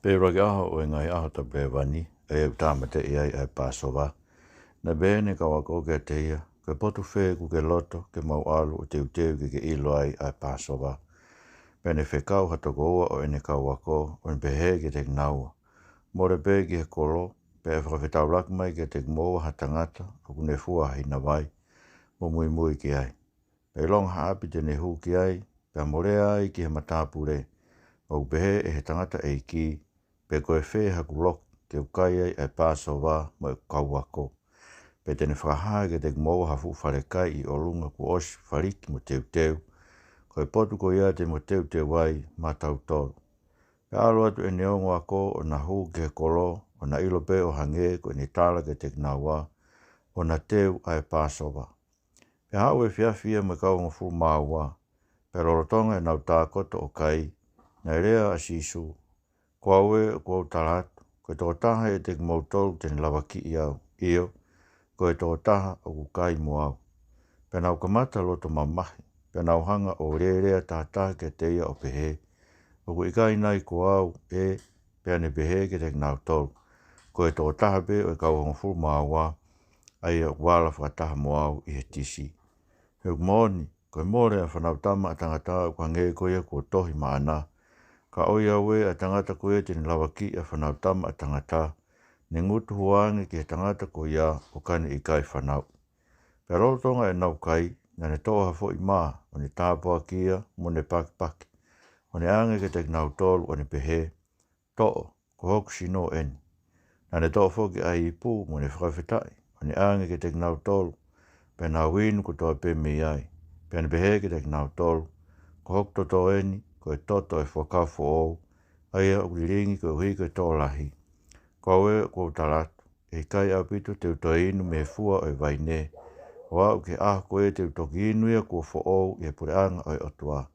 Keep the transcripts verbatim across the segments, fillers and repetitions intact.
Pea ʻi he ʻuluaki ʻaho ʻo e ngaahi ʻaho Tapu Lēvani, ʻa ia ʻoku tāmateʻi ai ʻa e Pāsova, naʻe pehē ʻe heʻene kau ako kiate ia, Ko e potu fē ʻoku ke loto ke mau ʻalu ʻo teuteu ke ke ʻilo ai ʻa e Pāsova? Pea ne fekau ha toko ua ʻo ʻene kau ako, ʻo ne pehē kiate kinaua, Mole pē ki he kolo, pea ʻe fakafetaulaki mai kiate kimoua ha tangata ʻoku ne fua ha hina vai, mo muimui ki ai. Pea ʻilonga ha ʻapi te ne hū ki ai, pea molea ai ki he matāpule, ʻoku pehē ʻe he tangata ʻeiki, Pe ko e fē haku loki ke u kai ai ʻa e Pāsova mo ʻeku kau ako? Pea te ne fakahā kiate kimoua ha fuʻu falekai ʻi ʻolunga kuo ʻosi faliki mo teuteu, ko e potu ko ia te mo teuteu ai maʻatautolu. Pea ʻalu atu ʻene ongo ako ʻo na hū ki he kolo, ʻo na ʻilo pē ʻo hangē ko ʻene tala kiate kinaua, ʻo na teu ʻa e Pāsova. Pea haʻu e efiafi ia mo e kau hongofulu mā ua, pea lolotonga ʻenau tākoto ʻo kai, naʻe lea ʻa Sīsū, Ko au ē, ʻoku ou tala atu, ko e tokotaha ʻiate kimoutolu te ne lavakiʻi au, ʻio, ko e tokotaha ʻoku kai mo au. Pea nau kamata loto mamahi, pea nau hanga ʻo lēlea tahataha kiate ia ʻo pehē, ʻOku ʻikai nai ko au ē? Pea ne pehē kiate kinautolu, Ko e tokotaha pē ʻo e kau hongofulu mā ua, ʻa ia ʻoku ala fakataha mo au ʻi he tisi. He ʻoku moʻoni, ko e mole ʻa e Fanautama ʻa Tangata ʻoku hangē ko ia kuo tohi maʻana, Ka ʻoiauē, ʻa e tangata ko ia te ne lavakiʻi ʻa e Fanautama ʻa Tangata, ne ngutu hua ange ki he tangata ko ia ʻo ka ne ʻikai fanauʻi. Pea lolotonga ʻenau kai, naʻa ne toʻo ha foʻi mā, ʻo ne tāpuakiʻi ia, mo ne pakipaki, ʻo ne ʻange kiate kinautolu, ʻo ne pehē, Toʻo, ko hoku sino ʻeni. Naʻa ne toʻo foki ʻa e ipu, mo ne fakafetaʻi, ʻo ne ʻange kiate kinautolu, pea nau inu kotoa pē mei ai. Pea ne pehē kiate kinautolu, Ko hoku toto ʻeni, ko e toto ʻo e fuakava foʻou, ʻa ia ʻoku lilingi koeʻuhi ko e tokolahi. Ko au ē, ʻoku ou tala atu, ʻe ʻikai ʻaupito te u toe inu mei he fua ʻo e vaine, ʻo aʻu ki he ʻaho ko ē te u toki inu ia kuo foʻou ʻi he puleʻanga ʻo e ʻOtua.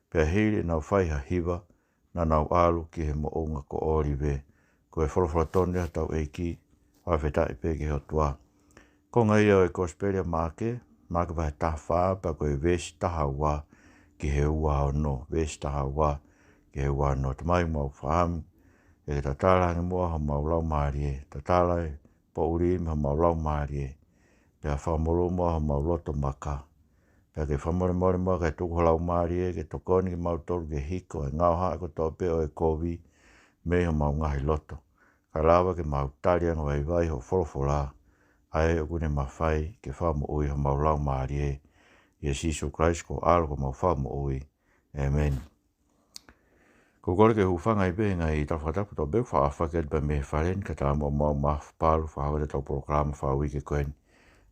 Pea hili ʻenau fai ha hiva, naʻa nau ʻalu ki he moʻunga ko ʻŌlive. Ko e folofola tonu ia hotau ʻEiki, fakafetaʻi pē ki he ʻOtua. Konga ia ʻo e Kosipeli ʻa Maʻake, Maʻake vahe taha fā, pea ko e veesi taha ua ki he ua ono, veesi taha ua ki he ua ono. Tamai, mau fakaʻamu, ʻe ke tatala ange muʻa homau laumālie, tatala e poʻuli mei homau laumālie, pea fakamolū muʻa homau loto maka. Pea ke fakamolemole muʻa kae tuku ho laumālie ke tokoni kimautolu ke hiko e ngaohaʻa kotoa pē ʻo e kovi mei homau ngaahi loto, kae lava ke mau tali angavaivai hoʻo folofola, ʻa ē ʻoku ne mafai ke fakamoʻui homau laumālie. ʻIa Sīsū Kalaisi ko ho ʻAlo ko homau Fakamoʻui. ʻĒmeni. Ko e kole ke u hūfanga ai pē he ngaahi tala fakatapu kotoa pē ʻoku faʻa fakahoko atu pē mei he fale ni, kae ʻatā muʻa mo au Mafu Palu, fakahoko atu ʻetau polokalama fakauike ko eni,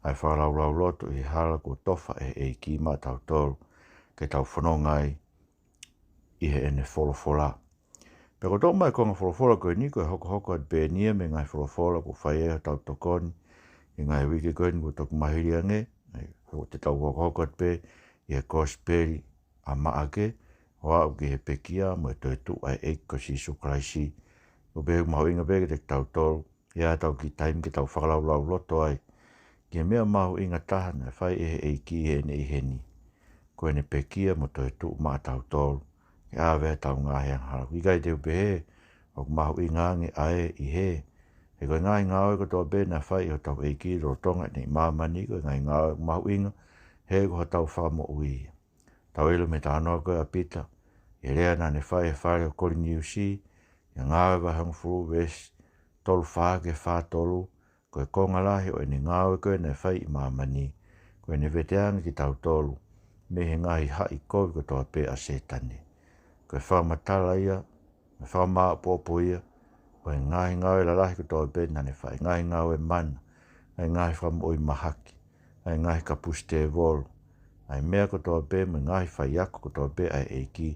ʻa e fakalaulauloto ʻi he hala kuo tofa ʻe he ʻEiki maʻatautolu ke tau fononga ai ʻi heʻene folofola. Pea ko e toʻo mai e konga folofola ko eni, ko e hokohoko atu pē eni ia mei he ngaahi folofola kuo fai ai hotau tokoni ʻi he ngaahi uike ko eni kuo toki mahili ange, ʻa ia, ko ʻetau hokohoko atu pē ʻi he Kosipeli ʻa Maʻake, ʻo aʻu ki he pekia mo e toetuʻu ʻa e ʻEiki ko Sīsū Kalaisi. ʻOku pehē ʻoku mahuʻinga pē kiate kitautolu, ʻi ai hotau kiʻi taimi ke tau fakalaulauloto ai ki he meʻa mahuʻinga taha naʻe fai ʻe he ʻEiki ʻi heʻene ʻi heni. Ko ʻene pekia mo toetuʻu maʻatautolu, ke ʻave ʻetau ngaahi angahala. ʻOku ʻikai te u pehē ʻoku mahuʻinga ange ʻa ē ʻi hē, he ko e ngaahi ngāue kotoa pē naʻe fai ʻe hotau ʻEiki lolotonga ʻene ʻi māmani, ko e ngaahi ngāue mahuʻinga, he ko hotau Fakamoʻui ia. Tau ʻilo mei he talanoa ko ē ʻa Pita, ʻi he lea naʻa ne fai he fale ʻo Koliniusi, ʻi he Ngāue vahe hongofulu veesi tolu fā ki he fā tolu, ko e konga lahi ʻo ʻene ngāue ko ē naʻe fai ʻi māmani, ko ʻene veteange kitautolu mei he ngaahi haʻi kovi kotoa pē ʻa Sētane. Ko e fakamatala ia, mo e fakamāʻopoʻopo ia ʻo e ngaahi ngāue lalahi kotoa pē naʻa ne fai, ngaahi ngāue mana, ʻa e ngaahi fakamoʻui mahaki, ʻa e ngaahi kapusi tēvolo, ʻa e meʻa kotoa pē mo e ngaahi faiako kotoa pē ʻa e ʻEiki.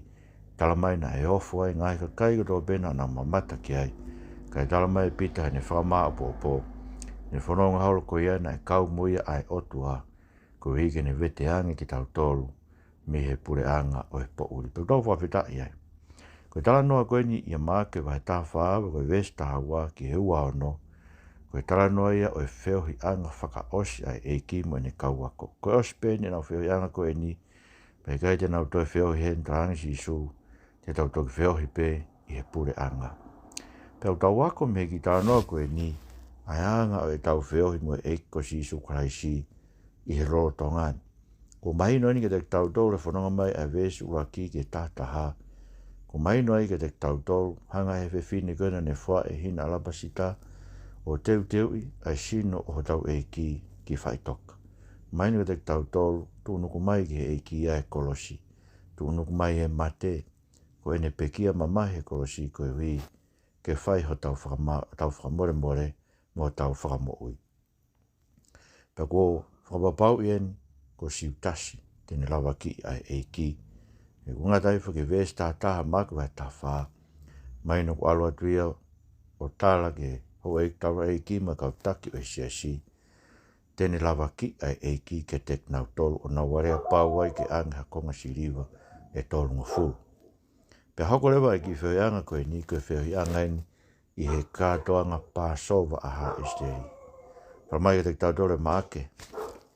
Tala mai naʻe ofo ai e ngaahi kakai kotoa pē naʻa nau mamata ki ai. Kae tala mai ʻe Pita heʻene fakamāʻopoʻopo, ʻene fononga holo ko ia naʻe kau mo ia ʻa e ʻOtua, koeʻuhi ke ne veteange kitautolu mei he puleʻanga ʻo e poʻuli. Pea ʻoku tau fakafetaʻi ai. Ko e talanoa ko eni ʻia Maʻake vahe taha fā, ko e veesi taha ua ki he ua ono, ko e talanoa ia ʻo e feohiʻanga fakaʻosi ʻa e ʻEiki mo ʻene kau ako. Ko e ʻosi pē eni ʻenau feohiʻanga ko eni, pea ʻikai te nau toe feohi heni, talaange ʻe Sīsū, te tau toki feohi pē ʻi he puleʻanga. Pea ʻoku tau ako mei he kiʻi talanoa ko eni ʻa e anga ʻo ʻetau feohi mo e ʻEiki ko Sīsū Kalaisi ʻi he lolotonga ni. Kuo mahino eni kiate kitautolu ʻi he fononga mai ʻa e veesi ʻuluaki ki he tahataha. Kuo mahino ai kiate kitautolu, hanga ʻe he fefine ko ē naʻa ne foaʻi e hina ʻalapasita ʻo teuteuʻi ʻa e sino ʻo hotau ʻEiki ki faʻitoka. Mahino kiate kitautolu, tuʻunuku mai ki he ʻEiki ʻa e kolosi. Tuʻunuku mai e mate, ko ʻene pekia mamahi he kolosi koeʻuhi ke fai hotau fakama-, hotau fakamolemole mo hotau fakamoʻui. Pea kuo fakapapauʻi eni ko Siutasi te ne lavakiʻi ʻa e ʻEiki. He ʻoku ngata ai foki he veesi tahataha Maʻake vahe tahafā. Mahino kuo ʻalu atu ia ʻo tala ki he houʻeiki taulaʻeiki mo e kau taki ʻo e siasi te ne lavakiʻi ʻa e ʻEiki kiate kinautolu ʻo nau aleapau ai ke ʻange ha konga siliva ʻe tolungofulu. Pea hoko leva e kiʻi feohiʻanga ko eni, ko e feohiʻanga eni ʻi he kātoanga Pāsova ʻa haʻa ʻIsileli. Fala mai kiate kitautolu ʻe Maʻake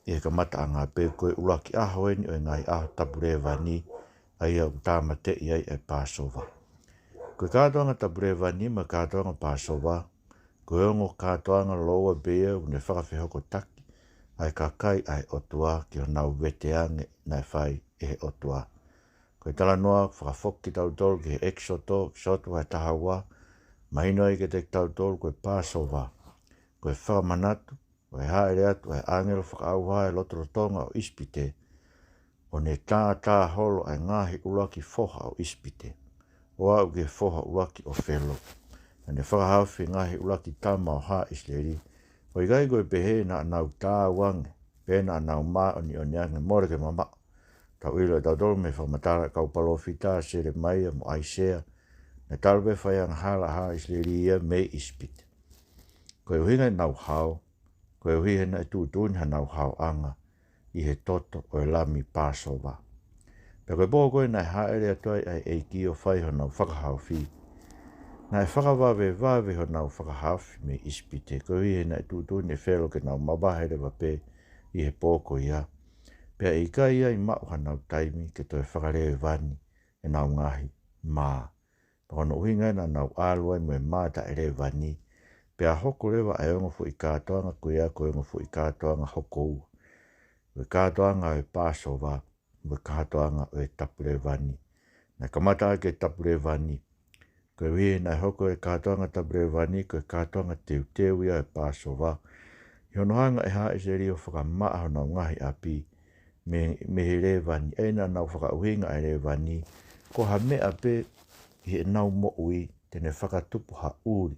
ʻi he kamataʻanga pē, ko e ʻuluaki ʻaho eni ʻo e ngaahi ʻaho tapu lēvani, ʻa ia ʻoku tāmateʻi ai e Pāsova. Ko e kātoanga tapu lēvani mo e kātoanga Pāsova, ko e ongo kātoanga lōua pē ia ʻoku ne fakafehokotaki ʻa e kakai ʻa e ʻOtua ki honau veteange naʻe fai ʻe he ʻOtua. Ko e talanoa fakafoki kitautolu ki he ʻEkisoto, ʻEkisoto vahe taha ua, mahino ai kiate kitautolu ko e Pāsova ko e fakamanatu ʻo e hāʻele atu ʻa e ʻāngelo fakaʻauha ʻi he lotolotonga ʻo ʻIsipite, ʻo ne tātā holo ʻa e ngaahi ʻuluaki foha ʻo ʻIsipite ʻo aʻu ki he foha ʻuluaki ʻo Felo. Naʻa ne fakahaofi e ngaahi ʻuluaki tama ʻo haʻa ʻIsileli, ʻo ʻikai ko e pehē naʻa nau taau ange pe naʻa nau māʻoniʻoni ange, mole ke mamaʻo. Tau ʻilo ʻe tautolu mei he fakamatala ʻa e kau palōfita, Selemaia mo ʻAisea, naʻe talu pē fai angahala ʻa haʻa ʻIsileli ia mei ʻIsipite. Ko e ʻuhinga ʻenau hao, koeʻuhi he naʻe tuʻutuʻuni hanau haoʻanga ʻi he toto ʻo e lami Pāsova. Pea ko e pō ko ē naʻe hāʻele atu ai ʻa e ʻEiki ʻo fai honau fakahaofi, naʻe fakavavevave honau fakahaofi mei ʻIsipite, koeʻuhi he naʻe tuʻutuʻuni ʻe Felo ke nau mavahe leva pē ʻi he pō ko ia. Pea ʻikai ai maʻu hanau taimi ke toe fakalēvani ʻenau ngaahi mā. Pea ko hono ʻuhinga ia naʻa nau ʻalu ai mo e mā taʻelēvani, pea hoko leva ʻa e ongo foʻi kātoanga ko ia ko e ongo foʻi kātoanga hoko ua. Ko e kātoanga ʻo e Pāsova, mo e kātoanga ʻo e tapu lēvani. Naʻe kamata ʻaki e tapu lēvani, koeʻuhi naʻe hoko e kātoanga tapu lēvani ko e kātoanga teuteu ia ʻo e Pāsova, ʻi hono hanga ʻe haʻa ʻIsileli ʻo fakamaʻa honau ngaahi ʻapi mei, mei he lēvani. ʻA ia naʻa nau fakaʻuhinga ʻa e lēvani ko ha meʻa pē ʻi heʻenau moʻui te ne fakatupu ha ʻuli,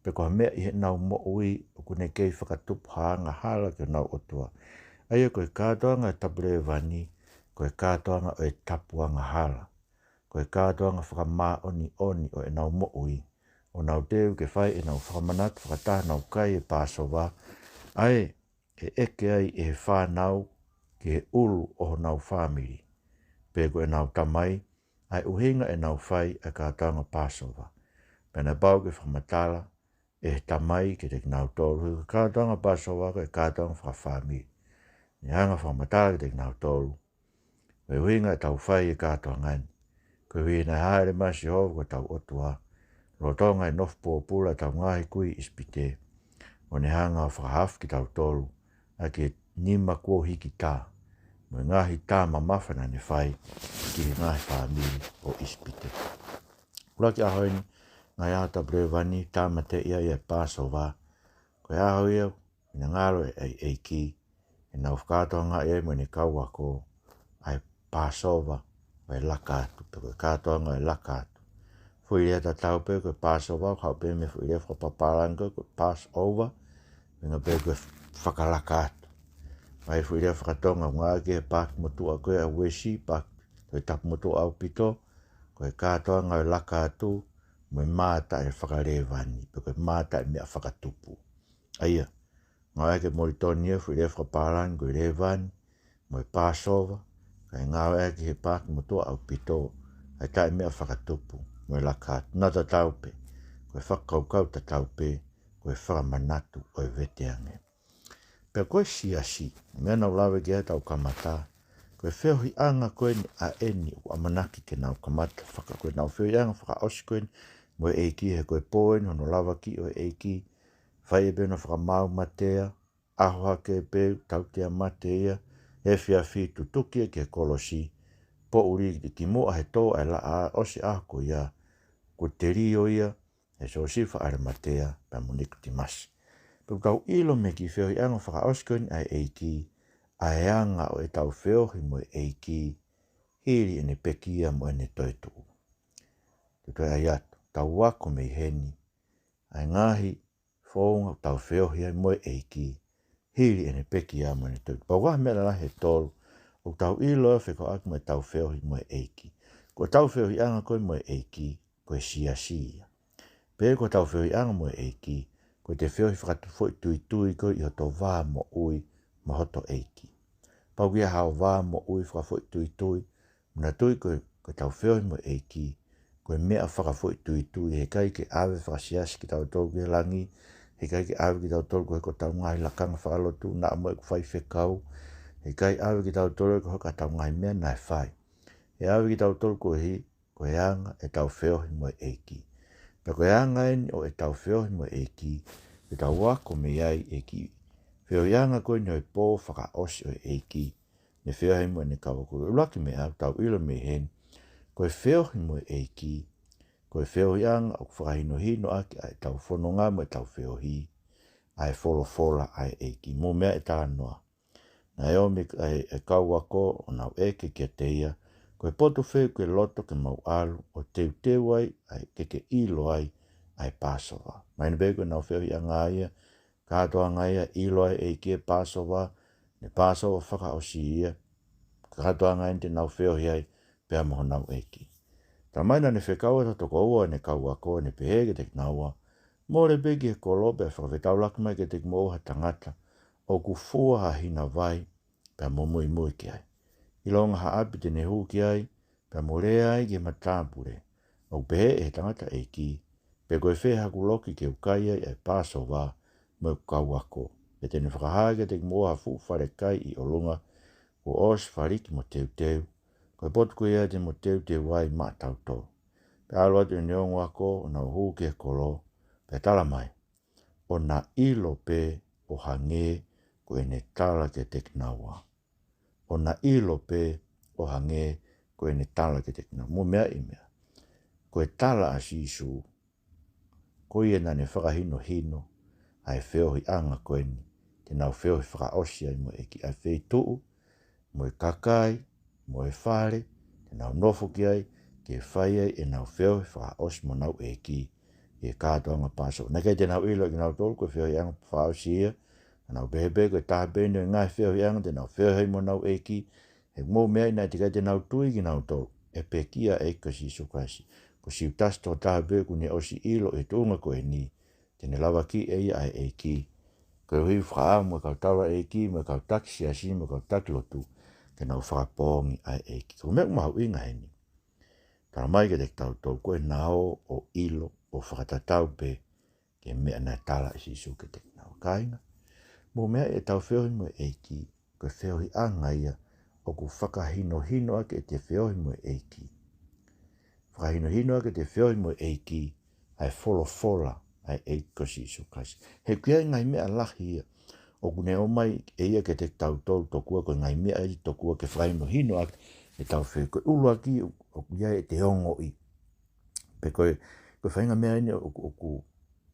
pe ko ha meʻa ʻi heʻenau moʻui ʻoku ne kei fakatupu ha angahala ki honau ʻOtua. ʻA ia ko e kātoanga ʻo e tapu lēvani, ko e kātoanga ʻo e tapu angahala. Ko e kātoanga fakamāʻoniʻoni ʻo ʻenau moʻui, ʻo nau teu ke fai ʻenau fakamanatu fakataha ʻenau kai e Pāsova, ʻa ē ʻe ʻeke ai ʻe he fānau ki he ʻulu ʻo honau fāmili, pe ko ʻenau tamai, ʻa e ʻuhinga ʻenau fai ʻa e kātoanga Pāsova. Pea naʻe pau ke fakamatala ʻe he tamai kiate kinautolu, he ko e kātoanga Pāsova ko e kātoanga fakafāmili. Ne hanga ʻo fakamatala kiate kinautolu ko e ʻuhinga ʻetau fai e kātoanga ni, koeʻuhi naʻe hāʻele mai ʻa Sihova ko hotau ʻOtua lolotonga e nofo pōpula ʻetau ngaahi kui ʻi ʻIsipite, ʻo ne hanga ʻo fakahaofi kitautolu ʻaki e nima kuo hiki tā, mo e ngaahi tā mamafa naʻa ne fai ki he ngaahi fāmili ʻo ʻIsipite. ʻUluaki ʻaho eni, ngaahi ʻaho tapu lēvani, tāmateʻi ai e Pāsova. Ko e ʻaho ia ʻoku finangalo e, e ʻEiki ke nau fakatokangaʻi ai mo ʻene kau ako ʻa e Pāsova ʻo e laka atu, pe ko e kātoanga ʻo e laka atu. Foʻi lea tatau pē ko e Pāsova, ʻoku haʻu pē mei he foʻi lea fakapapālangi ko e Passover, meʻa pē ko e fakalaka atu. Mei he foʻi lea fakatonga ʻoku ngāueʻaki he paaki motuʻa ko ē ʻa Uesi, paaki Tohi Tapu motuʻa ʻaupito, ko e kātoanga ʻo e laka atu mo e mā taʻe fakalēvani, pe ko e mā taʻe meʻa fakatupu. ʻA ia, ngāueʻaki ʻe Molitoni e foʻi lea fakapālangi ko e lēvani mo e Pāsova, kae ngāueʻaki he paaki motuʻa ʻaupito ʻa e taʻe meʻa fakatupu mo e laka atu. Naʻe tatau pē, ko e fakakaukau tatau pē, ko e fakamanatu ʻo e veteange. Pea ko e siasi, meʻa naʻa ku lave ki ai heʻetau kamata, ko e feohiʻanga ko eni ʻa eni ʻoku ʻamanaki ke nau kamata faka-, ko ʻenau feohiʻanga fakaʻosi ko eni, mo e ʻEiki, he ko e pō eni hono lavakiʻi ʻo e ʻEiki. Fai ʻe pē hono fakamaau matea, ʻaho hake pē tautea mate ia, efiafi tutuki ia ki he kolosi, poʻuli ki muʻa he tō ʻa e laʻā, ʻosi ʻaho ko ia, kuo telio ia ʻe Siosifa ʻAlematea pea mo Nikotīmasi. Pea ʻoku tau ʻilo mei he kiʻi feohiʻanga fakaʻosi ko eni ʻa e ʻEiki, ʻa e anga ʻo ʻetau feohi mo e ʻEiki, hili ʻene pekia mo ʻene toetuʻu. Te u toe ʻai atu, tau ako mei heni ʻa e ngaahi founga ʻoku tau feohi ai mo e ʻEiki, hili ʻene pekia mo ʻene toetuʻu. Pea ʻoku ʻi ai e meʻa lalahi ʻe tolu ʻoku tau ʻilo ʻo fekauʻaki mo ʻetau feohi mo e ʻEiki. Ko ʻetau feohiʻanga ko ē mo e ʻEiki, ko e siasi ia. Pe ko ʻetau feohiʻanga mo e ʻEiki, ko ʻete feohi fakafoʻituitui ko ē ʻi hoto vā moʻui mo hoto ʻEiki. Pau ke ʻi ai haʻo vā moʻui fakafoʻituitui, manatuʻi ko e, ko ʻetau feohi mo e ʻEiki, ko e meʻa fakafoʻituitui, heʻikai ke ʻave fakasiasi kitautolu ki he langi, heʻikai ke ʻave kitautolu ko e, ko ʻetau ngaahi lakanga fakalotu, naʻa mo ʻeku faifekau, heʻikai ʻave kitautolu ko e, ko ʻetau ngaahi meʻa naʻe fai. ʻE ʻave kitautolu ko e hā? Ko e anga ʻetau feohi mo e ʻEiki. Pea ko e anga eni ʻo ʻetau feohi mo e ʻEiki, ʻetau ako mei ai e kiʻi feohiʻanga ko eni ʻo e pō fakaʻosi ʻo e ʻEiki, ne feohi mo ʻene kau ako. ʻUluaki meʻa ʻoku tau ʻilo mei heni, ko e feohi mo e ʻEiki, ko e feohiʻanga ʻoku fakahinohino ʻaki ʻa ʻetau fononga mo ʻetau feohi ʻa e folofola ʻa e ʻEiki. Mou meaʻi e talanoa. Naʻe ō mai e, e kau ako ʻo nau ʻeke kiate ia, ko e potu fē ʻoku ke loto ke mau ʻalu ʻo teuteu ai, ʻa e ke ke ʻilo ai ʻa e Pāsova. Mahino pē ko ʻenau feohiʻanga ia, kātoanga ia, ʻilo ai e ʻEiki e Pāsova, ne Pāsova fakaʻosi ia, kātoanga eni te nau feohi ai pea mo honau ʻEiki. Talamai naʻa ne fekau ʻa e toko ua ʻene kau ako, ne pehē kiate kinaua, mole pē ki he kolo pea fakafetaulaki mai kiate kimoua ha tangata ʻoku fua ha hina vai pea mo muimui ki ai. ʻIlonga ha ʻapi te ne hū ki ai, pea mo lea ai ki he matāpule, ʻo pehē ʻe he tangataʻeiki, pe ko e fē haku loki ke u kai ai ʻa e Pāsova mo ʻeku kau ako. Pea te ne fakahā kiate kimoua ha fuʻu fale kai ʻi ʻolunga, kuo ʻosi faliki mo teuteu, ko e potu ko ia te mo teuteu ai maʻatautolu. Pea ʻalu atu ʻene ongo ako ʻo nau hū ki he kolo, pea talamai, ʻo na ʻilo pē ʻo hangē ko ʻene tala kiate kinaua. ʻO na ʻilo pē ʻo hangē ko ʻene tala kiate kinaua. Mou meaʻi e meʻa. Ko e tala ʻa Sīsū, ko ia naʻa ne fakahinohino ʻa e feohiʻanga ko eni te nau feohi fakaʻosi ai mo e ʻEiki, ʻa e feituʻu, mo e kakai, mo e fale te nau nofo ki ai, ke fai ai ʻenau feohi fakaʻosi mo honau ʻEiki ʻi he kātoanga Pāsova. Naʻe ʻikai te nau ʻilo ʻe kinautolu ko e feohiʻanga fakaʻosi ia, ka nau pehē pē ko e taha pē eni ʻo e ngaahi feohiʻanga te nau feohi ai mo honau ʻEiki. He mou meaʻi naʻe ʻikai te nau tui kinautolu ʻe pekia e ʻEiki ko Sīsū Kalaisi. Ko Siutasi tokotaha pē ʻoku ne ʻosi ʻilo ʻi he tuʻunga ko eni te ne lavakiʻi ʻe ia ʻa e ʻEiki, koeʻuhi fakaʻamu e kau taulaʻeiki, mo e kau taki siasi, mo e kau taki lotu, ke nau fakapoongi ʻa e ʻEiki. Ko e meʻa ʻoku mahuʻinga heni, talamai kiate kitautolu ko ʻenau ō ʻo ʻilo ʻo fakatatau pē ki he meʻa naʻe tala ʻe Sīsū kiate kinaua. Kāinga, mou meaʻi ʻetau feohi mo e ʻEiki, ko e feohiʻanga ia ʻoku fakahinohino ʻaki ʻete feohi mo e ʻEiki. Fakahinohino ʻaki ʻete feohi mo e ʻEiki ʻa e folofola ʻa e ʻEiki ko Sīsū Kalaisi. He ʻoku ʻi ai e ngaahi meʻa lahi ia ʻoku ne ʻomai ʻe ia kiate kitautolu tokua, ko e ngaahi meʻa ia tokua ke fakahinohino ʻaki ʻetau feohi. Ko e ʻuluaki, ʻoku ʻi ai ʻete ongoʻi. Pe ko e, ko e faʻahinga meʻa eni ʻoku, ʻoku,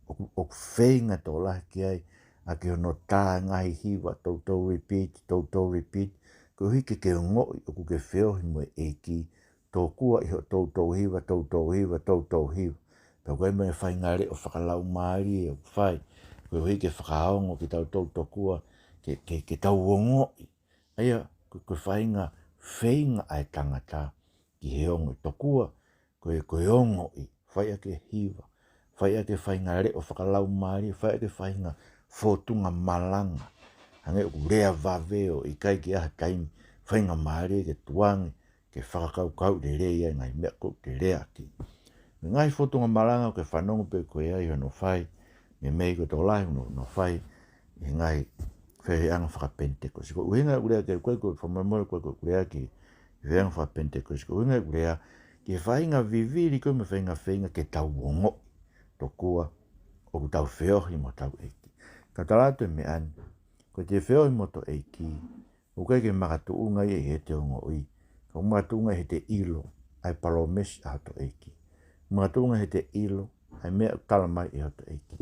ʻoku, ʻoku feinga tokolahi ki ai, ʻaki hono tā e ngaahi hiva, toutou repeat, toutou repeat, koeʻuhi ke ke ongoʻi ʻoku ke feohi mo e ʻEiki, tokua ʻi hoʻo toutou hiva, toutou hiva, toutou hiva. Pea ko e meʻa faʻahinga leʻo fakalaumālie ʻoku fai, koeʻuhi ke fakaongo kitautolu tokua ke, ke, ke tau ongoʻi. ʻA ia, ko, ko e faʻahinga feinga ʻa e tangata ki he ongoʻi tokua, ko e, ko e ongoʻi, fai ʻaki e hiva, fai ʻaki e faʻahinga leʻo fakalaumālie, fai ʻaki e faʻahinga fōtunga malanga. Hangē ʻoku lea vave ʻo ʻikai ke ʻi ai ha taimi faingamālie ke tuangi, ke fakakaukau lelei ai e ngaahi meʻa ʻoku te leaʻaki. Mo e ngaahi fōtunga malanga ʻoku ke fanongo pē koe ai hono fai, meimei ko e tokolahi hono, hono fai ʻi he ngaahi feohiʻanga fakapenitekosi. Ko e ʻuhinga ʻeku lea ki ai, ʻoku ʻikai ko e fakamolemole, ʻoku ʻikai ko ʻeku lea ki he feohiʻanga fakapenitekosi. Ko e ʻuhinga ʻeku lea ki he faʻahinga vivili ko ē mo e faʻahinga feinga ke tau ongoʻi tokua ʻoku tau feohi mo hotau ʻEiki. Ka tala atu e meʻa ni, ko ʻete feohi mo hoto ʻEiki, ʻoku ʻikai ke makatuʻunga ia ʻi heʻete ongoʻi, ka ʻoku makatuʻunga ʻi heʻete ʻilo ʻa e palōmesi ʻa hoto ʻEiki. Makatuʻunga ʻi heʻete ʻilo ʻa e meʻa ʻoku tala mai ʻe hoto ʻEiki.